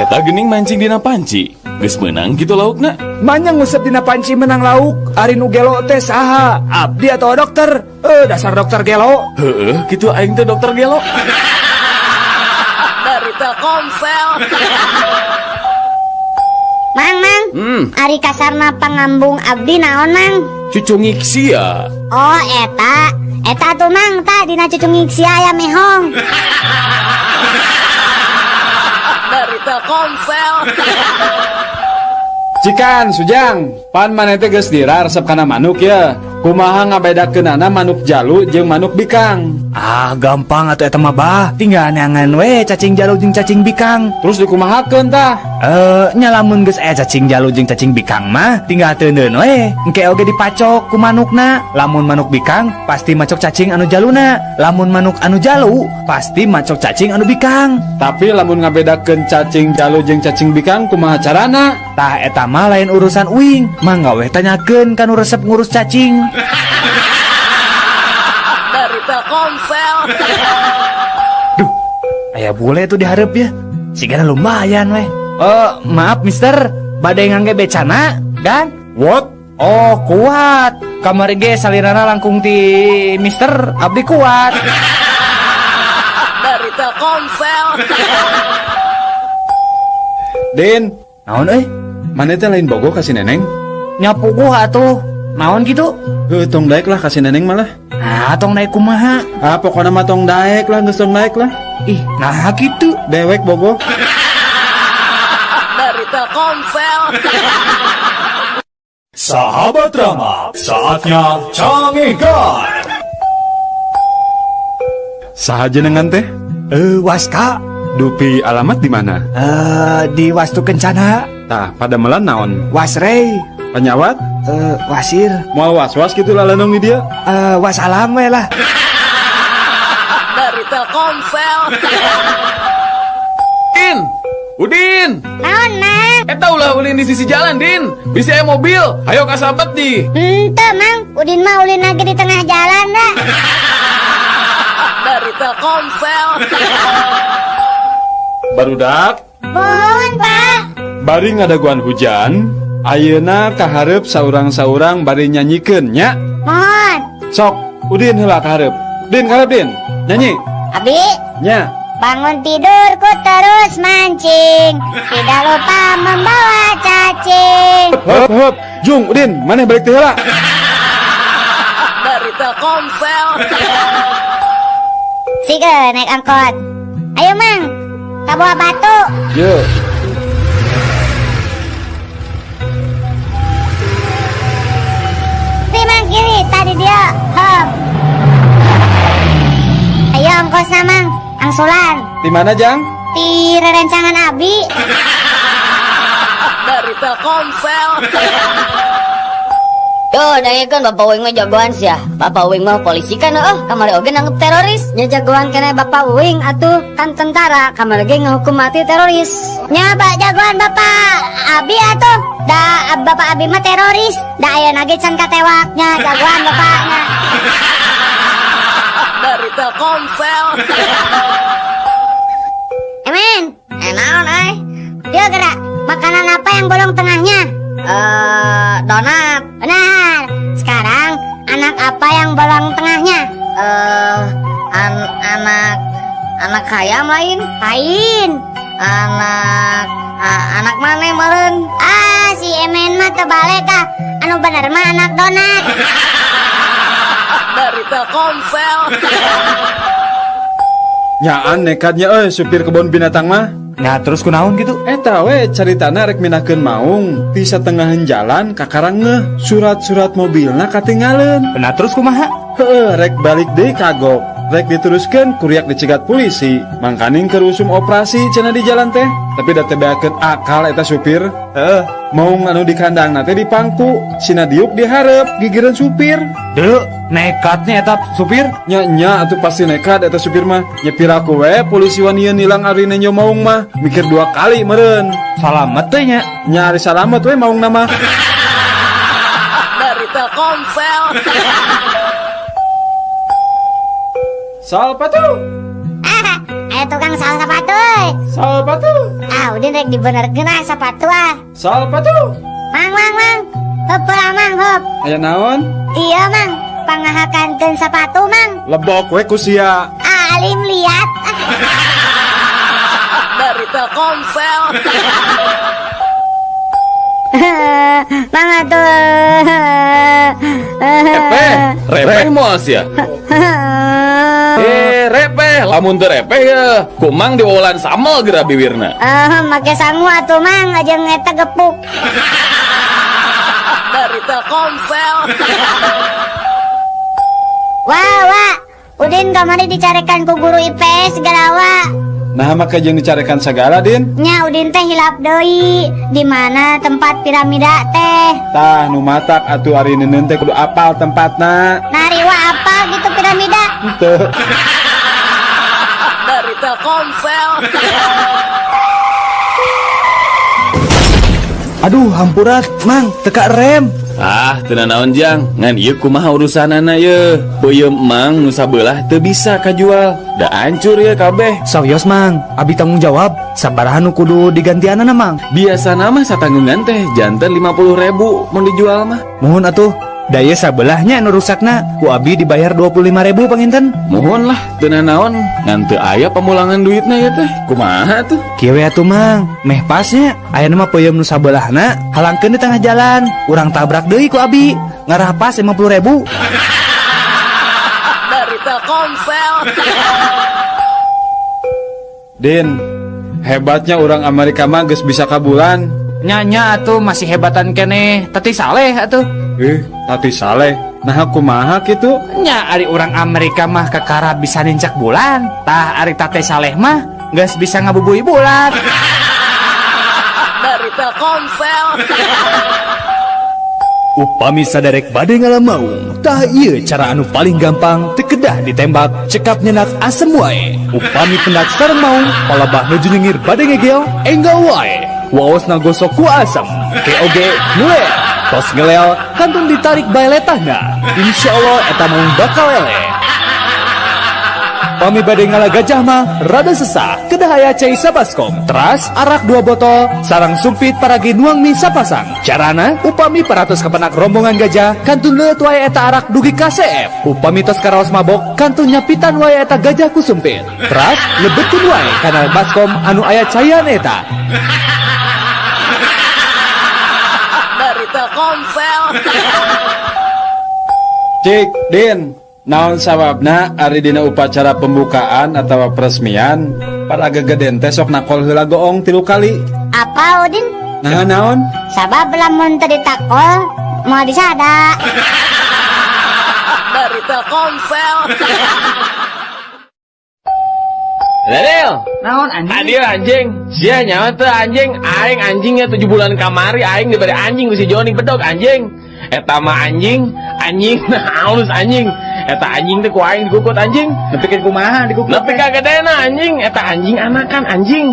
Eta geuning mancing dina panci. Geus meunang kitu laukna. Manya nguseup dina panci menang lauk. Ari nu gelo teh saha? Abdi atau dokter? Dasar dokter gelo. Heeh, kitu aing teh dokter gelo. Dari Telkomsel. Mang, mang. Ari kasarna pangambung abdi naon, Mang? Cucungik sia. Oh, eta. Eta tuh, Mang, ta dina cucungik sia aya mehong. Dari Telkomsel. Cikan, Sujang, pan maneh teh geus dira resep kana manuk ya. Kumaha ngabedakeunana manuk jalu jeung manuk bikang? Ah, gampang atuh eta mah, Bah. Tinggal neangan we cacing jalu jeung cacing bikang. Terus dikumahakeun tah? Nya lamun geus aya cacing jalu jeung cacing bikang mah tinggal teuneun we. Engke oge dipacok ku manukna. Lamun manuk bikang pasti macok cacing anu jaluna. Lamun manuk anu jalu pasti macok cacing anu bikang. Tapi lamun ngabedakeun cacing jalu jeung cacing bikang kumaha carana? Tah eta mah lain urusan uing. Mangga we tanyakeun ka nu resep ngurus cacing. Dari Telkomsel. Duh, aya bule tuh dihareup ya. Sigana lumayan weh. Oh, maaf mister, badai ngangge becana, kan? What? Oh, kuat. Kamari ge salirana langkung ti mister, abdi kuat. Dari Telkomsel. Din, naon euy? Maneh teh lain bogoh ka si Neneng? Nya puguh atuh. Naon gitu? Heuh, tong daek lah ka si Neneng malah. Ah, tong daek kumaha? Ah, pokona mah tong daek lah, geus tong daek lah. Ih, nah gitu. Dewek bogoh. Dari Telkomsel. Sahabat Rama, saatnya Cangegan. Saha jenengan teh? Eh, Waska. Dupi alamat di mana? Eh, di Wastu Kencana. Tah, padamelan naon? Wasrey. Panyawat? Eh, wasir. Moal was-was gitu lalenong di dia? Eh, wassalam we lah. Dari Telkomsel. Din, Udin. Naon, Mang? Eta ulah ulin di sisi jalan, Din. Bisa aya mobil. Ayo kasabet di. Henteu, Mang. Udin mah ulin lagi di tengah jalan dah. Dari Telkomsel. Barudak, Mohon, Pak. Bari ngadaguan hujan, ayeuna kaharep saurang-saurang bari nyanyikeun nya. Mohon. Sok, Udin heula kaharep. Din kaharep Din. Nyanyi. Abi, Nya. Bangun tidurku terus mancing. Tidak lupa membawa cacing. Hop hop. Jung Udin, maneh balik teh heula. Dari Telkomsel. Sige, naik angkot. Ayo, Mang. Ka Buah Batu. Yo. Kiri, Mang, kiri. Tadi dia. Hop. Ayo ongkosna, Mang. Angsulan. Di mana, Jang? Di rerencangan Abi. Dari Telkomsel. Yo, kan Bapak Uing mah jagoan sih ya. Bapak Uing mah polisi kan, oh, kamari oge nanggep teroris. Nya jagoan kene Bapak Uing atuh kan tentara kamari ge ngehukum mati teroris. Nya Pak jagoan Bapak Abi atuh. Da Bapak Abi mah teroris. Da ayeuna ge can katewaknya jagoan bapaknya. Dari Telkomsel. Emen, naon euy? Dia gerak. Makanan apa yang bolong tengahnya? Donat. Benar. Sekarang anak apa yang bolong tengahnya? Anak anak ayam lain. Lain. Anak anak mana meureun? Ah, si Emen mah terbalik ah. Anu bener mah anak donat. Dari Telkomsel. Nyaan nekatnya euy supir kebun binatang mah. Nah, terus kunaon gitu? Eta we caritana rek mindahkeun maung ti satengahan jalan kakarang ngeuh surat-surat mobilna katinggaleun. Nah, terus kumaha? Heeh, rek balik deui kagok. Rek diteruskeun kuriak dicegat polisi. Mangkaning keur usum operasi cenah di jalan teh. Tapi da teu beakeun akal eta supir. Heeh, maung anu di kandangna teh dipangku, sina diuk dihareup gigireun supir. Deu, nekatnya eta supir? Nya nya atuh pasti nekat eta supir mah. Nya piraku we polisi wanian nilang ari nenjo maung mah. Mikir dua kali meureun. Salamet teh nya. Nya ari salamet we maungna mah. Dari Telkomsel. Sal sepatu. Ah, ayo tukang sal sepatu euy. Sal sepatu. Ah, udah rek dibenerkeun ah sepatu ah. Sal sepatu. Mang mang mang. Hop lah mang hop. Aya naon? Iya mang, pangahakankeun sepatu mang. Lebok we ku sia. Ah, alim liat. Dari Telkomsel. Mang atuh. Repeh, repeh moal sia. Repeh, lamun teu repeh ya. Kumang diwawalan samel geura biwirna. Make sangu atuh mang, jeung eta gepuk. Dari Telkomsel. Wah, wah. Udin kamari dicarekan ku guru IPS segala wa. Nah, maka jeung dicarekan sagala, Din. Nya Udin teh hilap deui. Di mana tempat piramida teh? Tah, nu matak atuh ari neuneun teh kudu apal tempatna. Nari wa apal gitu piramida. Henteu. Dari Telkomsel. Aduh, hampura, Mang, teka rem. Ah, teu nanaon Jang, ngan ieu kumaha urusanana ye. Peuyeum Mang nu sabelah teu bisa kajual. Da hancur ye kabeh. Sawios Mang, abi tanggung jawab. Sabaraha nu kudu digantianana Mang? Biasana mah satanggungan teh janten 50.000 mun dijual mah. Muhun atuh. Da ieu sabelahnya nu rusakna, ku abi dibayar 25.000 panginten. Muhun lah, teu nanaon, ngan teu aya pamulangan duitna ye teh. Kumaha tuh? Kieu we atuh Mang, meh pasnya ayeuna mah peuyeum nu sabelahna halangkeun di tengah jalan, urang tabrak deui ku abi, ngarah pas 50.000. Dari Telkomsel. Din, hebatnya orang Amerika mah geus bisa ka bulan. Nya nya atuh, masih hebatan keneh Tati Saleh atuh. Eh, Tati Saleh. Nah, kumaha kitu? Nya ari urang Amerika mah kakara bisa nincak bulan. Tah, ari Tati Saleh mah geus bisa ngabubui bulan. Dari Telkomsel. Upami saderek bade ngala maung, tah ieu cara anu paling gampang, teu kedah ditembak, cekap nyenak asem wae. Upami pendak sareng maung, palebah nuju nyengir bade ngegel, enggal wae. Waosna gosok ku asem, keoge ngelel. Tos ngelel, kantun ditarik bae letahna. Insya Allah eta maung bakal eleh. Pami bade ngala gajah mah rada sesah, kedah aya cai sabaskom, teras arak dua botol sareng sumpit paragi nuang mie sapasang. Carana, upami parantos kapendak rombongan gajah, kantun leueut wae eta arak dugi ka seep. Upami tos karaos mabok, kantun nyapitan wae eta gajah ku sumpit, teras lebetkeun wae kana baskom anu aya caian eta. Dari Telkomsel. Cik, Din, naon sababna ari dina upacara pembukaan atau peresmian para gegeden teh sok nakol heula goong tilu kali? Apa, Udin? Nah, naon? Sabab lamun teu ditakol moal disada. Dari Telkomsel. Daniel, Naon, anjing? Adil anjing, sia nyawa teh anjing, aing anjingnya 7 bulan kamari aing diberi anjing ku si Joni bedog anjing. Eta mah anjing, anjing halus anjing. Eta anjing teh ku aing dikukut anjing. Nepikeun kumaha dikukut? Nepi ka gedena anjing, eta anjing anakan anjing.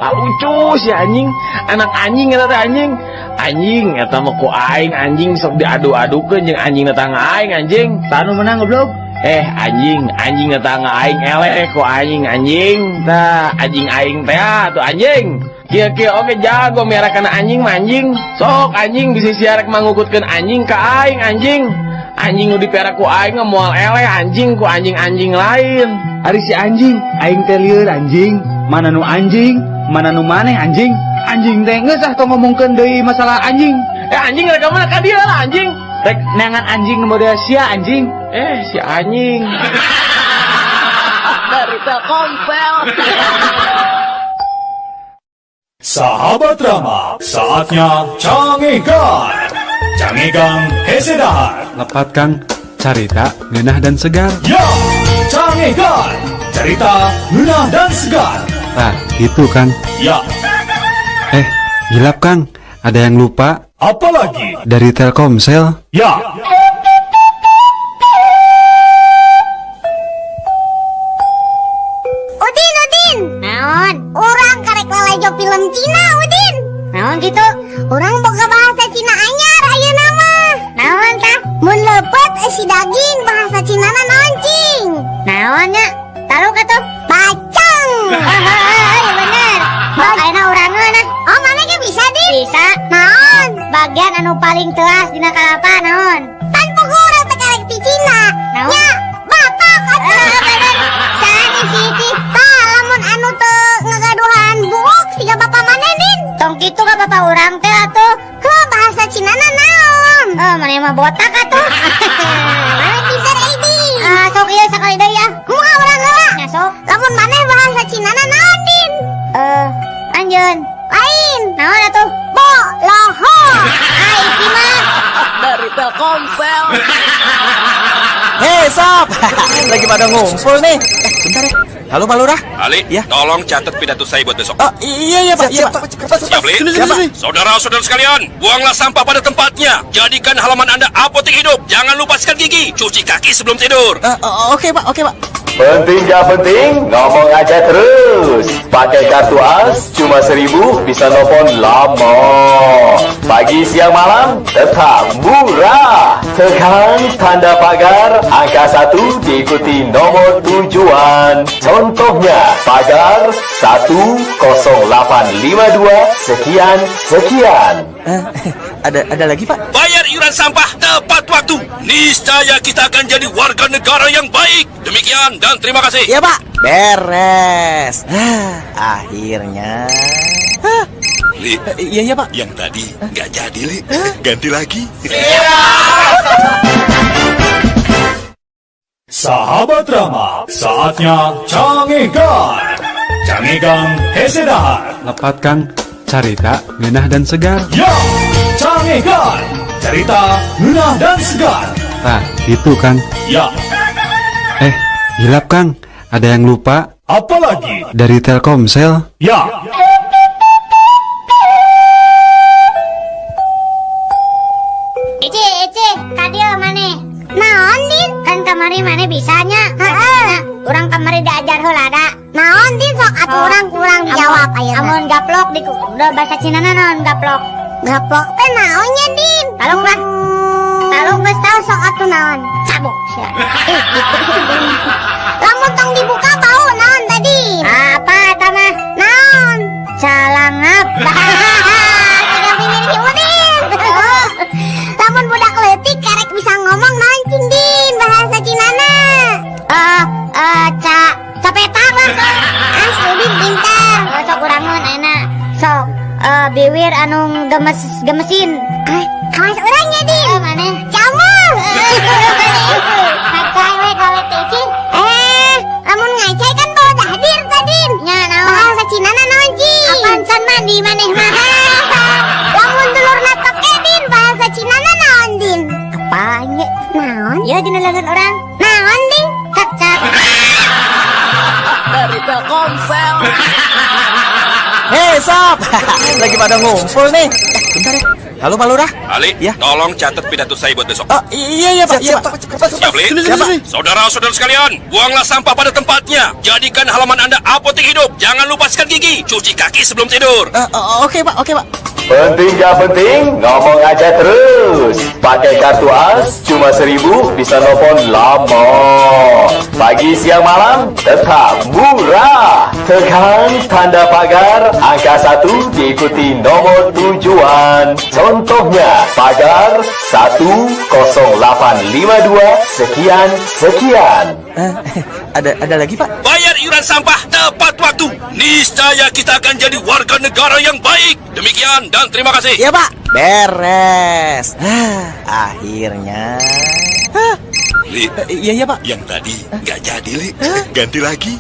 Lah, lucu si anjing, anak anjing eta teh anjing. Anjing eta mah ku aing anjing sok diadu-adukeun jeung anjing tetangga aing anjing. Tanu menang, goblok. Eh, anjing, anjing tetangga aing eleh ku anjing anjing. Tah, anjing aing teh ah, tuh anjing. Kieu-kieu oge jago miara kana anjing mah anjing. Sok anjing bisa sia rek mangukutkeun anjing ka aing anjing. Anjing nu dipiara ku aing mah moal eleh anjing ku anjing-anjing lain. Ari si anjing, aing teh lieur anjing. Mana nu anjing, mana nu maneh anjing. Anjing teh geus ah, tong ngomongkeun deui masalah anjing. Eh, anjing rek ka mana ka dieu lah anjing? Rek neangan anjing nu model sia anjing. Eh, si anjing. Dari Telkomsel. Sahabat Rama, saatnya Cangegan. Cangegan hese dahar. Lepat, Kang, carita ngeunah dan segar. Ya, Cangegan. Cerita ngeunah dan segar. Nah, itu Kang. Ya, Eh, hilap Kang, ada yang lupa. Apalagi? Dari Telkomsel. Ya. Udin, Udin. Naon? Urang karek lalajo film Cina, Udin. Naon gitu? Urang boga bahasa Cina anyar ayeuna mah. Naon tah? Mun leupeut eusi daging bahasa Cina na naon cing? Naon nya? Taluk atuh? Bacang. Oh, iya bener. Makanya urang nah. Oh, maneh ge bisa, Din? Bisa. Naon? Bagian anu paling teas dina kalapa naon? Pan puguh urang teh karek ti Cina. Naon? Nya, batok atuh. Bener. Saha si Ici? Tah, lamun anu teu ngagaduhan buuk siga bapa maneh, Din? Tong kitu ka bapa urang teh atuh. Heuh, bahasa Cina na naon? Oh, maneh mah botak atuh. Maneh pinter euy, Din. Ah, sok ieu sakali deui ah. Kumaha urang heula? Nya sok. Lamun maneh bahasa Cina na naon, Din? Eh, anjeun. Lain. Naon atuh? Bo loho. Ah, iki mah. Dari Telkomsel. Hei sob, lagi pada ngumpul nih. Eh, bentar ya. Halo, Pak Lurah. Ali, Ya. Tolong catat pidato saya buat besok. Oh, iya iya Pak, iya Pak. Siap, Li? Sini, sini, sini. Saudara-saudara sekalian, buanglah sampah pada tempatnya. Jadikan halaman Anda apotek hidup. Jangan lupa sikat gigi, cuci kaki sebelum tidur. Eh, oh, oke Pak, oke Pak. Penting gak penting, ngomong aja terus. Pakai kartu AS cuma 1.000 bisa nelfon lama. Pagi, siang, malam tetap murah. Tekan tanda pagar angka 1 diikuti nomor tujuan. Contohnya pagar 10852 sekian sekian. Eh, ada lagi Pak? Bayar iuran sampah tepat waktu. Niscaya kita akan jadi warga negara yang baik. Demikian dan terima kasih. Iya Pak. Beres. Ah, akhirnya. Hah, Li, iya iya Pak. Yang tadi nggak jadi, Li. Ganti lagi. Sahabat Rama, saatnya Cangegan. Cangegan hese dahar. Lepat Kang, Carita, ngeunah dan segar. Ya, Cangegan. Cerita ngeunah dan segar. Nah, itu Kang. Ya, Eh, hilap Kang. Ada yang lupa. Apalagi? Dari Telkomsel. Ya. Ici, Ici, kadieu maneh. Naon, Din? Kan kamari maneh bisanya. Heeh. Urang kamari diajar heula da. Naon, Din? Sok atuh urang kurang dijawab ayeuna. Amun gaplok di udah bahasa Cina naon gaplok? Gaplok teh naonnya, Din? Talung lah. Talung geus tau sok atuh naon. Cabok sia. Eh, gitu. Lamun tong dibuka bau naon tadi? Apa eta mah? Naon? Calangap. Tiga bibir si Udin. Lamun budak leutik karek bisa ngomong naon cing Din bahasa Cinana. Eh eh ca capetang lah sok. Ah, si Udin pintar. Eh, sok urangeun ayeuna. Sok biwir anu gemes gemesin. Ah, kawas urangnya Din. Maneh? Camul. Ngacai we gawe teh cing. Eh, lamun ngacai kan bawa dahdir tadi. Nya naon? Bahasa Cinana naon cing? Apaan can mandi maneh mah? Lamun dulurna toke Din, bahasa Cinana naon Din? Apaan ye? Naon? Ya dina leungeun urang. Naon Din? Kecap. Dari Telkomsel. Hei sob, lagi pada ngumpul nih. Eh, bentar ya. Halo Pak Lurah. Ali, tolong catat pidato saya buat besok. Oh, iya iya Pak, iya Pak. Siap, Li? Sini, sini, sini. Saudara-saudara sekalian, buanglah sampah pada tempatnya. Jadikan halaman Anda apotek hidup. Jangan lupa sikat gigi, cuci kaki sebelum tidur. Oke Pak, oke Pak. Penting gak penting, ngomong aja terus. Pakai kartu AS cuma 1000 bisa nelfon lama. Pagi, siang, malam tetap murah. Tekan tanda pagar angka 1 diikuti nomor tujuan. Contohnya pagar 10852 sekian sekian. Ada lagi Pak? Bayar iuran sampah tepat waktu. Niscaya kita akan jadi warga negara yang baik. Demikian dan terima kasih. Iya Pak. Beres. Ah, akhirnya. Hah. Li, iya iya Pak. Yang tadi nggak jadi Li. Ganti lagi.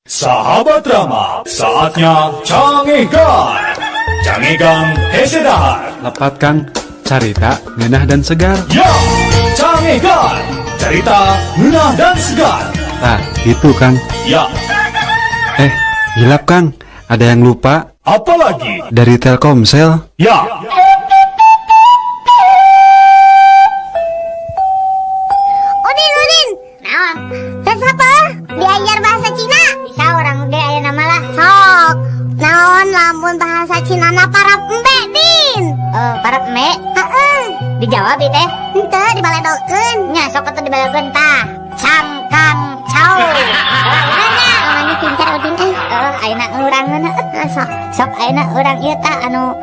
Sahabat Rama, saatnya Cangegan. Cangegan hese dahar. Lepat Kang. Carita, ngeunah dan segar. Ya, Cangegan. Cerita ngeunah dan segar. Nah, itu Kang. Ya, Eh, hilap Kang. Ada yang lupa. Apalagi? Dari Telkomsel. Ya. Udin, Udin. Naon? Tes apa? Diajar bahasa Cina. Bisa orang ge aya nama lah. Sok. Naon lamun bahasa Cina na parap embe, Din? Parap embe? Heeh. Dijawab ieu teh. Henteu dibaledokeun. Nya sok atuh dibaledokeun tah. Cangkang cau. Mana? Mana pintar Udin teh. Ayeuna ngurangeun heuh. Sok. Sok ayeuna urang ieu tah anu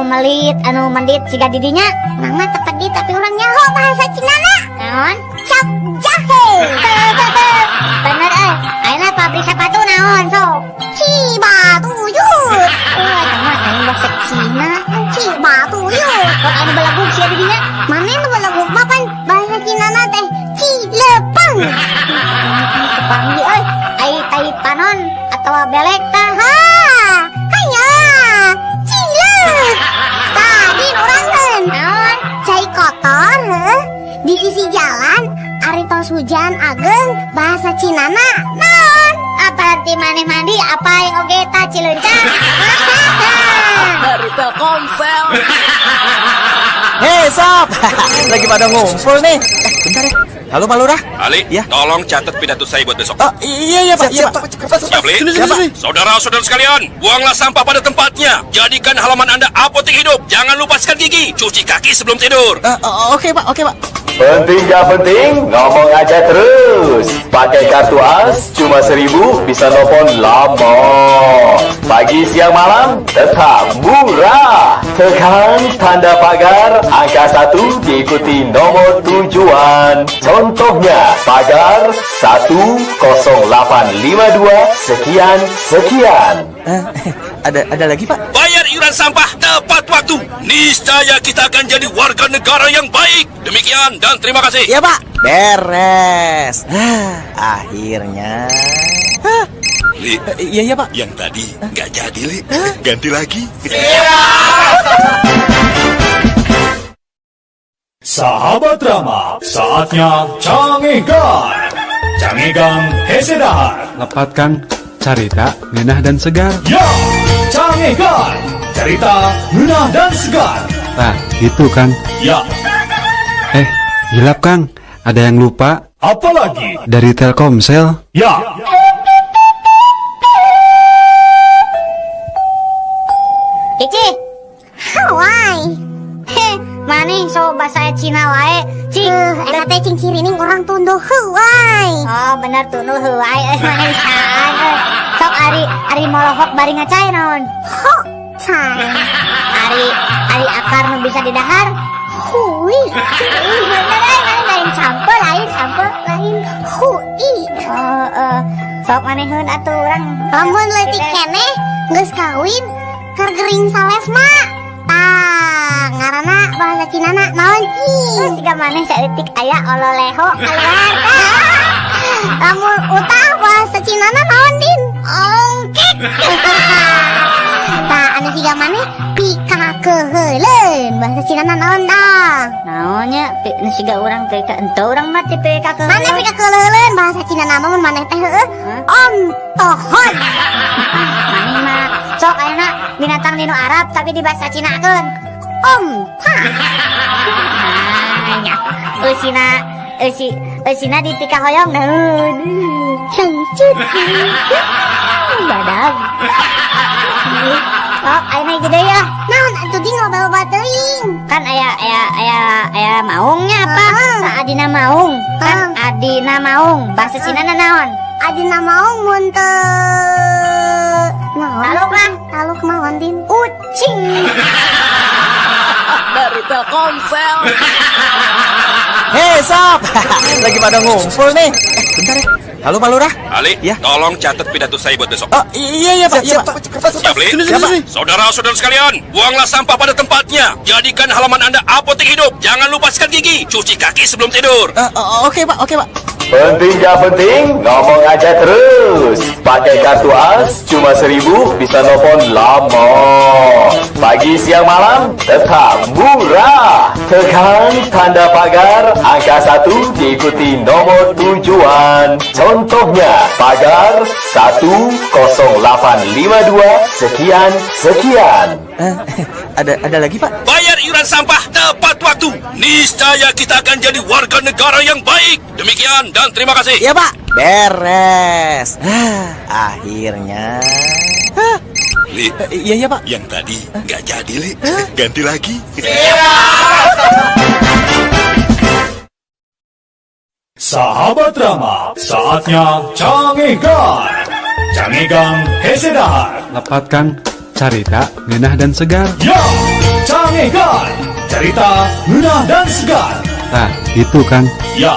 melit, anu mendit siga didinya. Urang mah teu pedih tapi urang nyaho bahasa Cina na. Naon? Cap jahe. Bener euy. Ayeuna pabrik sepatu naon sok? Cibatuyut. Eta mah aing bahasa Cina. Cibatuyut. Kok anu belagug sia didinya? Mana nu belagug mah pan bahasa Cina na teh Cilepeng. Kepanggih euy. Ai tai panon atawa belek tah. Ha. Hanya Cilek. Tadi urangeun. Naon? Cai kotor heuh. Di sisi jalan ari tos hujan ageng bahasa Cinana naon? Apa nanti maneh mandi apa yang oge ta cileunca? Dari Telkomsel. Hei sob, lagi pada ngumpul nih. Eh, bentar ya. Halo Pak Lurah. Ali, tolong catat pidato saya buat besok. Oh, iya iya Pak, iya Pak. Siap, Li? Sini, sini, sini. Saudara-saudara sekalian, buanglah sampah pada tempatnya. Jadikan halaman Anda apotek hidup. Jangan lupa sikat gigi, cuci kaki sebelum tidur. Oke Pak, oke Pak. Penting gak penting, ngomong aja terus. Pakai kartu AS cuma 1000 bisa nelfon lama. Pagi, siang, malam tetap murah. Tekan tanda pagar angka 1 diikuti nomor tujuan. Contohnya pagar 10852 sekian sekian. Ada lagi Pak? Bayar iuran sampah tepat waktu. Niscaya kita akan jadi warga negara yang baik. Demikian dan terima kasih. Iya Pak. Beres. Ah, akhirnya. Hah. Li, Iya, iya, Pak. Yang tadi nggak jadi, Li. Ganti lagi. Sahabat Rama, saatnya Cangegan. Cangegan hese dahar. Lepat Kang, carita, ngeunah dan segar. Ya, Cangegan. Cerita ngeunah dan segar. Nah, itu Kang. Ya, Eh, hilap Kang. Ada yang lupa. Apalagi? Dari Telkomsel. Ya. Cici. Hawaii. Heh, maneh so bahasa Cina wae. Cing, Eta teh cing cirining orang tunduh heuai. Oh, bener tunduh heuai euy maneh bisaan euy. Sok ari ari molohok bari ngacai naon? Ho, cai. Ari ari akar nu bisa didahar? Hui. Ih, bener euy maneh lain sampeu, lain sampeu, lain hui. Oh, sok maneheun atuh urang. Lamun leutik keneh geus kawin keur gering salesma. Tah, ngaranna bahasa Cinana naon cing? Terus siga maneh saeutik aya ololeho keluar. Lamun utah bahasa Cinana naon din? Ongkek. Tah, anu siga maneh pikakeuheuleun bahasa Cinana naon tah? Naonnya nu siga urang teh ka ente urang mah teh pikakeuheuleun. Maneh pikakeuheuleun bahasa Cinana mah mun maneh teh heueuh ontohon. Maneh mah sok ayeuna binatang dinu Arab tapi di bahasa Cinakeun. Onta. Nah, nya. Eusina eusi eusina dipikahoyong naon. Cangcut. Badag. Oh, ayeuna hiji deui ah. Naon atuh ding loba-loba teuing. Kan aya aya aya aya maungnya apa? Sa adina maung. Kan adina maung. Bahasa Cinana naon? Adina maung mun teu naon? Taluk lah. Taluk naon din? Ucing. Dari Telkomsel. Hei sob, lagi pada ngumpul nih. Bentar ya. Halo Pak Lurah. Ali, ya? Tolong catat pidato saya buat besok. Oh, iya iya Pak. Siap, siap, Pak. Siap, Li? Sini, sini, sini. Saudara-saudara sekalian, buanglah sampah pada tempatnya. Jadikan halaman Anda apotek hidup. Jangan lupa sikat gigi, cuci kaki sebelum tidur. Oke Pak, oke Pak. Penting gak penting, ngomong aja terus. Pakai kartu AS cuma 1000 bisa nelfon lama. Pagi, siang, malam tetap murah. Tekan tanda pagar angka 1 diikuti nomor tujuan. Contohnya pagar 10852 sekian sekian. Ada lagi Pak? Bayar iuran sampah tepat waktu. Niscaya kita akan jadi warga negara yang baik. Demikian dan terima kasih. Ya Pak, beres. Akhirnya. Li, iya iya Pak. Yang tadi nggak jadi, Li. Ganti lagi. Sahabat Rama, saatnya Cangegan. Cangegan hese dahar. Lepat Kang, carita, ngeunah dan segar. Ya, Cangegan. Cerita ngeunah dan segar. Nah, itu Kang. Ya.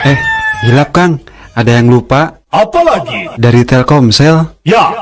Eh, hilap Kang. Ada yang lupa. Apalagi? Dari Telkomsel. Ya.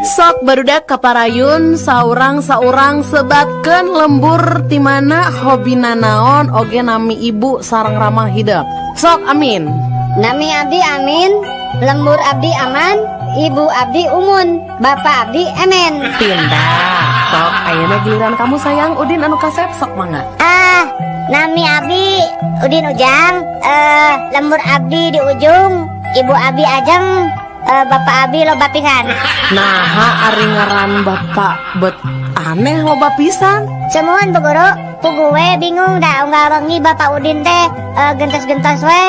Sok barudak kaparayun saurang-saurang sebatkeun lembur timana hobina naon oge nami ibu sareng ramah hidep. Sok amin. Nami abdi amin, lembur abdi aman, ibu abdi umun, bapak abdi emen. Pindah. Sok ayeuna giliran kamu sayang Udin anu kasep sok mangga. Ah, nami abdi Udin Ujang, lembur abdi di ujung, ibu abdi ajeng, bapak abi loba pisan. Naha ari ngaran bapak bet aneh loba pisan. Semuan Bu Guru, pugu we bingung da unggal wengi bapak Udin teh gentos-gentos we.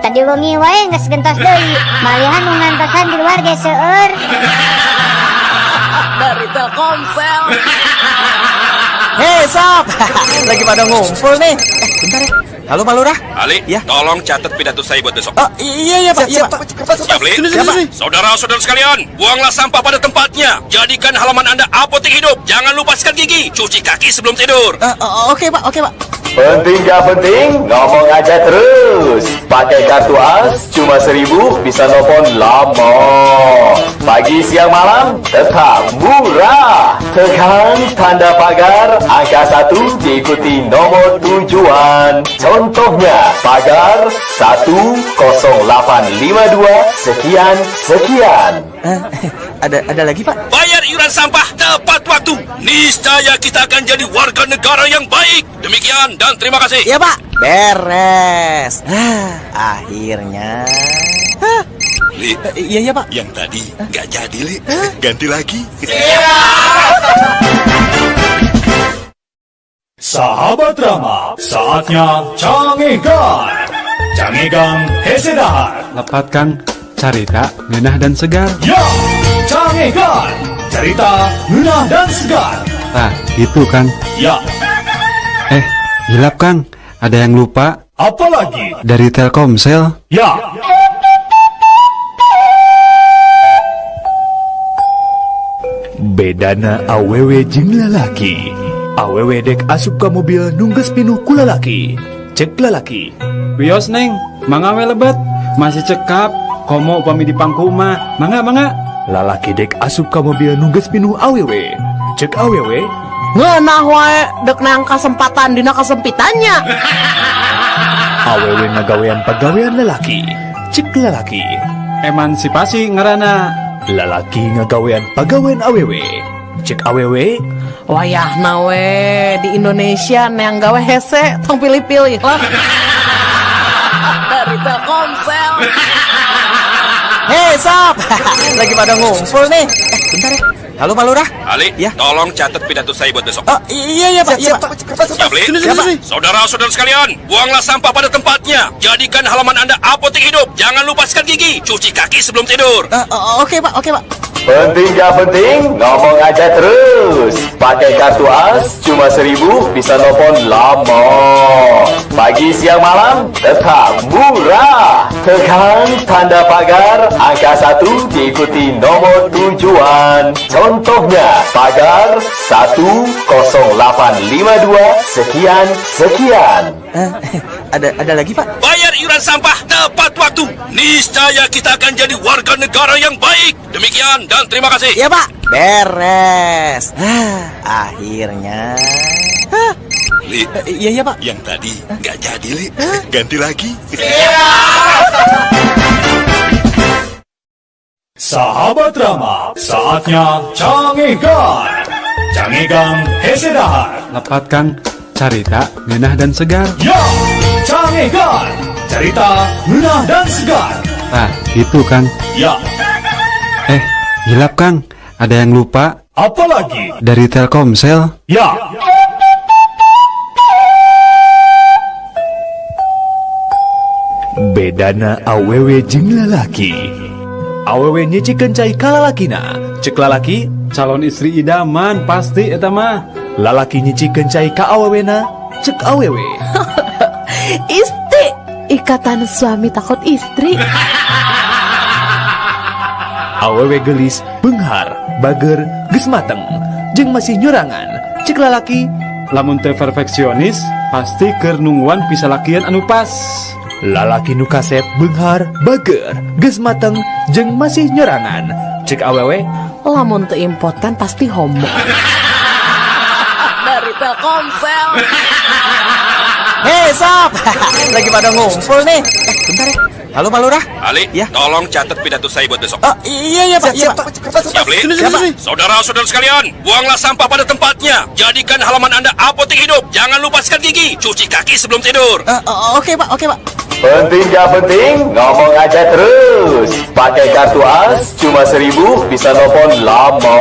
Tadi wengi wae geus gentos deui. Malihan nu ngantosan di luar ge seueur. Dari Telkomsel. Hei sob, lagi pada ngumpul nih. Bentar ya. Halo Pak Lurah. Ali, ya? Tolong catat pidato saya buat besok. Oh, iya iya Pak. Siap, siap, Pak. Siap, Li? Sini, sini, sini. Saudara-saudara sekalian, buanglah sampah pada tempatnya. Jadikan halaman Anda apotek hidup. Jangan lupa sikat gigi, cuci kaki sebelum tidur. Oke Pak, oke Pak. Penting gak penting, ngomong aja terus. Pakai kartu AS cuma 1000 bisa nelfon lama. Pagi, siang, malam tetap murah. Tekan tanda pagar angka 1 diikuti nomor tujuan. Contohnya, pagar 10852 sekian sekian. Ada lagi, Pak? Bayar iuran sampah tepat waktu. Niscaya kita akan jadi warga negara yang baik. Demikian dan terima kasih. Iya, Pak. Beres. Ah, akhirnya. Hah. Li, Iya, iya, Pak. Yang tadi nggak jadi, Li. Ganti lagi. Sahabat Rama, saatnya Cangegan. Cangegan hese dahar. Lepat Kang, carita ngeunah dan segar. Ya, Cangegan. Cerita ngeunah dan segar. Nah, itu Kang. Ya, Hilap Kang, ada yang lupa. Apalagi? Dari Telkomsel. Ya. Bedana awewe jeung lalaki. Awewe dek asup ka mobil nu geus pinuh ku lalaki. Cek lalaki. Wios Neng, mangga we lebet. Masih cekap, komo upami di pangku mah. Mangga, mangga. Lalaki dek asup ka mobil nu geus pinuh awewe. Cek awewe. Ngeunah wae dek neang kasempatan dina kesempitannya. Awewe ngagawean pagawean lalaki. Cek lalaki. Emansipasi ngaranna. Lalaki ngagawean pagawean awewe. Cek awewe. Wayahna we di Indonesia neang gawe hese, tong pilih-pilih lah. Dari Telkomsel. Hei sob, lagi pada ngumpul nih. Bentar ya. Halo, Pak Lurah. Ali, ya? Tolong catat pidato saya buat besok. Oh, iya iya Pak, iya Pak. Siap, Li? Sini, sini, sini. Saudara-saudara sekalian, buanglah sampah pada tempatnya. Jadikan halaman Anda apotek hidup. Jangan lupa sikat gigi, cuci kaki sebelum tidur. Oke Pak, oke Pak. Penting gak penting, ngomong aja terus. Pakai kartu AS cuma 1.000 bisa nelfon lama. Pagi, siang, malam tetap murah. Tekan tanda pagar angka 1 diikuti nomor tujuan. Contohnya pagar 10852 sekian sekian. Ada lagi Pak? Bayar iuran sampah tepat waktu. Niscaya kita akan jadi warga negara yang baik. Demikian dan terima kasih. Iya Pak. Beres. Ah, akhirnya. Hah. Li, Iya iya Pak. Yang tadi nggak jadi, Li. Ganti lagi. Sahabat Rama, saatnya Cangegan. Cangegan hese dahar. Lepat Kang, carita ngeunah dan segar. Ya, Cangegan. Cerita ngeunah dan segar. Nah, itu Kang. Ya, Hilap Kang, ada yang lupa. Apalagi? Dari Telkomsel. Ya. Bedana awewe jeung lalaki. Awewe nyicikeun cai ka lalakina. Cek lalaki, calon istri idaman pasti eta mah. Lalaki nyicikeun cai ka awewena, cek awewe. Isti, ikatan suami takut istri. Awewe gelis, beunghar, bager, geus mateng, jeung masih nyorangan. Cek lalaki, lamun teu perfeksionis, pasti keur nungguan pisalakian anu pas. Lalaki nu kasep, beunghar, bager, geus mateng, jeung masih nyorangan. Cek awewe, lamun teu impoten pasti homo. Dari Telkomsel. Hei sob, lagi pada ngumpul nih. Bentar ya. Halo Pak Lurah. Ali, ya? Tolong catat pidato saya buat besok. Oh, iya iya Pak, iya Pak. Siap, Li? Sini, sini, sini. Saudara-saudara sekalian, buanglah sampah pada tempatnya. Jadikan halaman Anda apotek hidup. Jangan lupa sikat gigi, cuci kaki sebelum tidur. Oke Pak, oke Pak. Penting gak penting, ngomong aja terus. Pakai kartu AS cuma 1.000 bisa nelfon lama.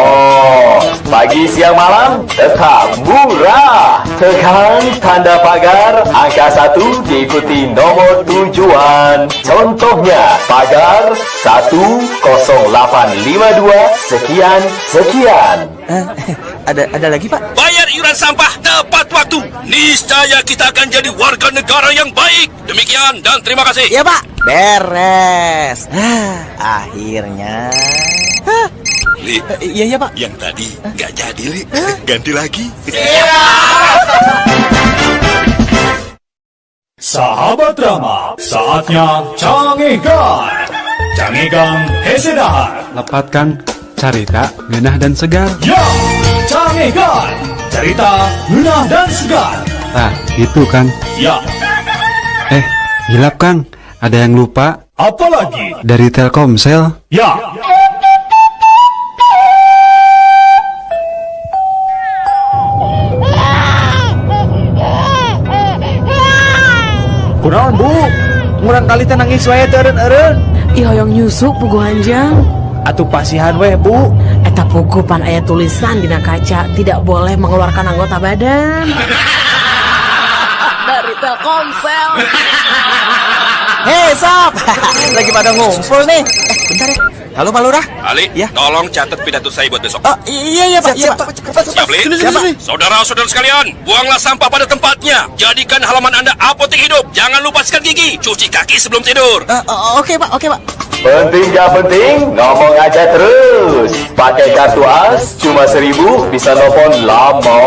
Pagi, siang, malam tetap murah. Tekan tanda pagar angka 1 diikuti nomor tujuan. Contohnya pagar 10852 sekian sekian. Ada lagi Pak? Bayar iuran sampah tepat waktu. Niscaya kita akan jadi warga negara yang baik. Demikian dan terima kasih. Iya Pak. Beres. Ah, akhirnya. Hah. Li, Iya iya Pak. Yang tadi nggak jadi, Li. Ganti lagi. Sahabat Rama, saatnya Cangegan. Cangegan hese dahar. Lepat Kang, carita ngeunah dan segar. Ya, Cangegan. Cerita ngeunah dan segar. Nah, itu Kang. Ya. Hilap Kang, ada yang lupa. Apa lagi? Dari Telkomsel. Ya. Kunaon Bu? Murang kali teh nangis wae teu eureun-eureun. Ih, hoyong nyusu puguh anjang. Atuh pasihan weh Bu. Eta puguh pan aya tulisan dina kaca tidak boleh mengeluarkan anggota badan. Dari Telkomsel. Hei sob, lagi pada ngumpul nih. Bentar ya. Halo Pak Lurah. Ali, ya? Tolong catat pidato saya buat besok. Oh, iya iya Pak. Siap, siap, Pak. Siap, Li? Siap, Pak. Saudara-saudara sekalian, buanglah sampah pada tempatnya. Jadikan halaman Anda apotek hidup. Jangan lupa sikat gigi, cuci kaki sebelum tidur. Oke Pak, oke Pak. Penting gak penting, ngomong aja terus. Pakai kartu AS cuma 1000 bisa nelfon lama.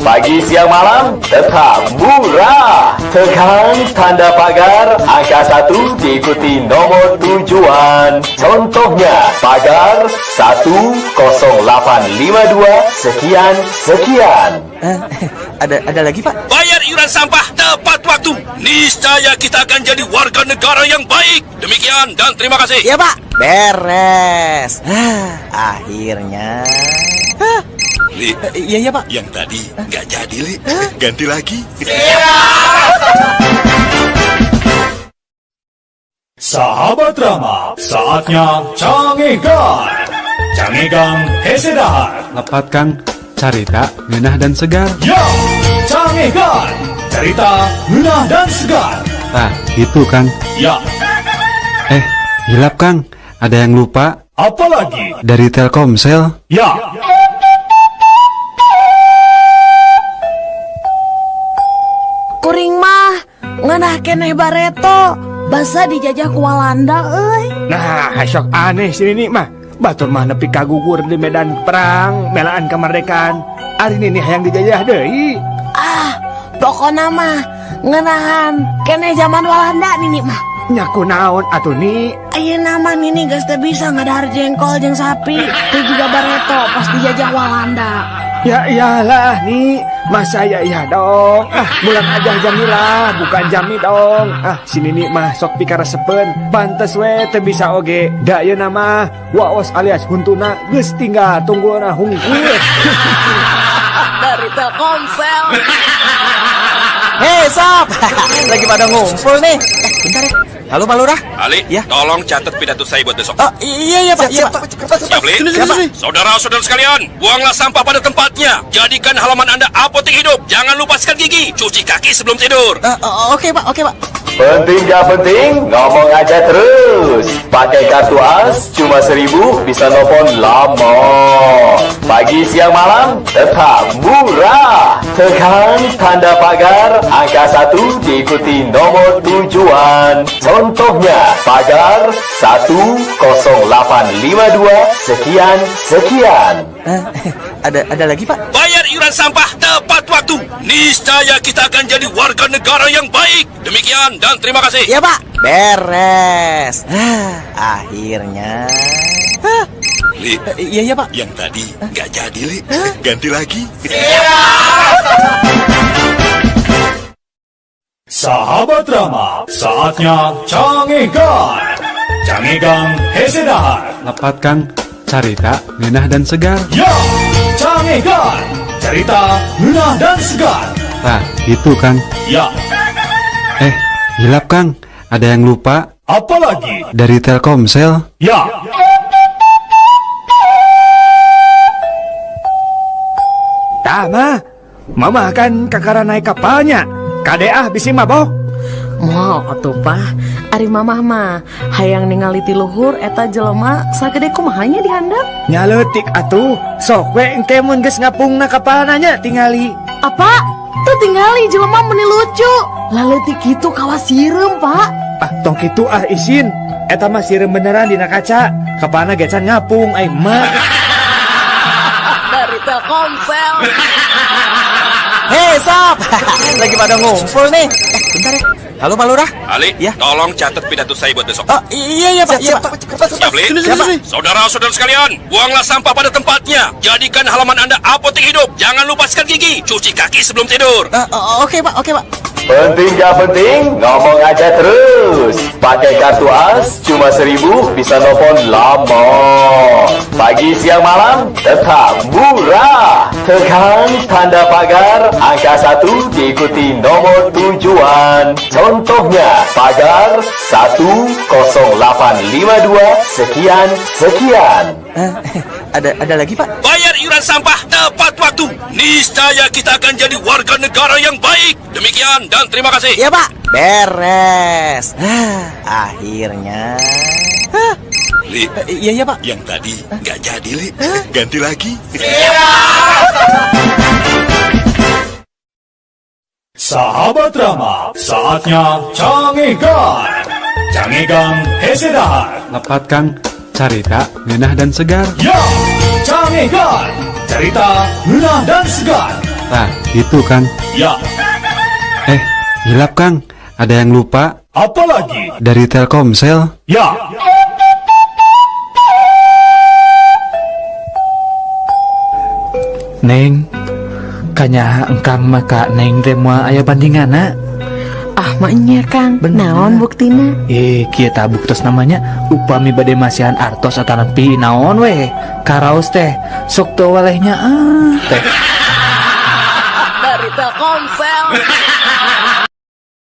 Pagi, siang, malam tetap murah. Tekan tanda pagar angka 1 diikuti nomor tujuan. Contohnya pagar 10852 sekian sekian. Ada lagi Pak? Bayar iuran sampah tepat waktu. Niscaya kita akan jadi warga negara yang baik. Demikian dan terima kasih. Ya Pak, beres. Akhirnya. Li, iya iya Pak. Yang tadi nggak jadi Li, ganti lagi. Sahabat Rama, saatnya Cangegan. Cangegan hese dahar. Lepat Kang, carita ngeunah dan segar. Ya, Cangegan, cerita ngeunah dan segar. Nah, itu Kang. Ya. Hilap Kang, ada yang lupa. Apa lagi? Dari Telkomsel. Ya. Kuring mah ngeunah keneh bareto, basa dijajah ku Walanda euy. Nah, sok aneh sini nih mah. Batur mah nepi kagugur di medan perang, melaan kemerdekaan. Ari nini hayang dijajah deui. Ah, pokona mah ngeunahan keneh zaman Walanda nini mah. Nyaku naon atuh ni? Ayeuna mah nini geus teu bisa ngadahar jengkol jeung sapi, teu juga bareto pas dijajah Walanda. Ya iyalah nih, masa ya iya dong. Ah, bulan aja Jamilah, bukan Jami dong. Ah, sini nih mah sok pikaresepeun, pantes we teu bisa oge. Da ieu mah waos alias huntuna geus tinggal tunggulna hungkul. Dari Telkomsel. Hei sob, lagi pada ngumpul nih. Bentar ya. Halo Pak Lurah. Ali, ya? Tolong catat pidato saya buat besok. Oh, iya iya Pak. Siap, siap, siap, Li. Siap, Pak. Saudara-saudara sekalian, buanglah sampah pada tempatnya. Jadikan halaman Anda apotek hidup. Jangan lupa sikat gigi, cuci kaki sebelum tidur. Oke Pak, oke Pak. Penting gak penting, ngomong aja terus. Pakai kartu AS cuma 1000 bisa nelfon lama. Pagi, siang, malam tetap murah. Tekan tanda pagar angka 1 diikuti nomor tujuan. Contohnya pagar 10852 sekian sekian. Ada lagi Pak? Bayar iuran sampah tepat waktu. Niscaya kita akan jadi warga negara yang baik. Demikian dan terima kasih. Ya Pak, beres. Akhirnya. Li, iya iya Pak. Yang tadi nggak jadi Li, ganti lagi. Sahabat Rama, saatnya Cangegan. Cangegan hese dahar. Lepat Kang, carita ngeunah dan segar. Ya, Cangegan, cerita ngeunah dan segar. Nah, itu Kang. Ya. Hilap Kang, ada yang lupa. Apa lagi? Dari Telkomsel. Ya. Tah mah, mama kan kakara naik kapalnya. Kade ah bisi mabok. Moal atuh Pah, ari mamah mah hayang ningali ti luhur eta jelema sagede kumaha nya dihandap. Nya leutik atuh, sok we engke mun geus ngapungna kapalna nya tingali. Apa? Tuh tingali jelema meni lucu. Laleutik kitu kawas sireum, Pak. Ah, tong kitu ah isin. Eta mah sireum beneran dina kaca. Kapalna ge can ngapung ai mah. Dari Telkomsel. Hei sob, lagi pada ngumpul nih. Bentar ya. Halo Pak Lurah. Ali, ya? Tolong catat pidato saya buat besok. Oh, iya iya Pak. Siap, siap, siap, Li. Siap, Pak. Saudara-saudara sekalian, buanglah sampah pada tempatnya. Jadikan halaman Anda apotek hidup. Jangan lupa sikat gigi, cuci kaki sebelum tidur. Oke Pak, oke Pak. Penting gak penting, ngomong aja terus. Pakai kartu AS cuma 1.000 bisa nelfon lama. Pagi, siang, malam tetap murah. Tekan tanda pagar angka 1 diikuti nomor tujuan. Contohnya pagar 10852 sekian sekian. Ada lagi, Pak? Bayar iuran sampah tepat waktu. Niscaya kita akan jadi warga negara yang baik. Demikian dan terima kasih. Iya, Pak. Beres. Ah, akhirnya. Hah. Li, Iya, iya, Pak. Yang tadi nggak jadi, Li. Ganti lagi. Sahabat Rama, saatnya Cangegan. Cangegan hese dahar. Lepat Kang, carita ngeunah dan segar. Ya, Cangegan. Cerita ngeunah dan segar. Nah, itu Kang. Ya, Hilap Kang, ada yang lupa apalagi? Dari Telkomsel. Ya. Neng, kanyaah engkang mah ka Neng teh moal aya bandinganna. Ah, maenya Kang, naon buktina? Eh, kieu tah buktos namanya upami bade masihan artos atanapi naon weh. Karaos teh sok teu walehnya ah teh. Dari Telkomsel.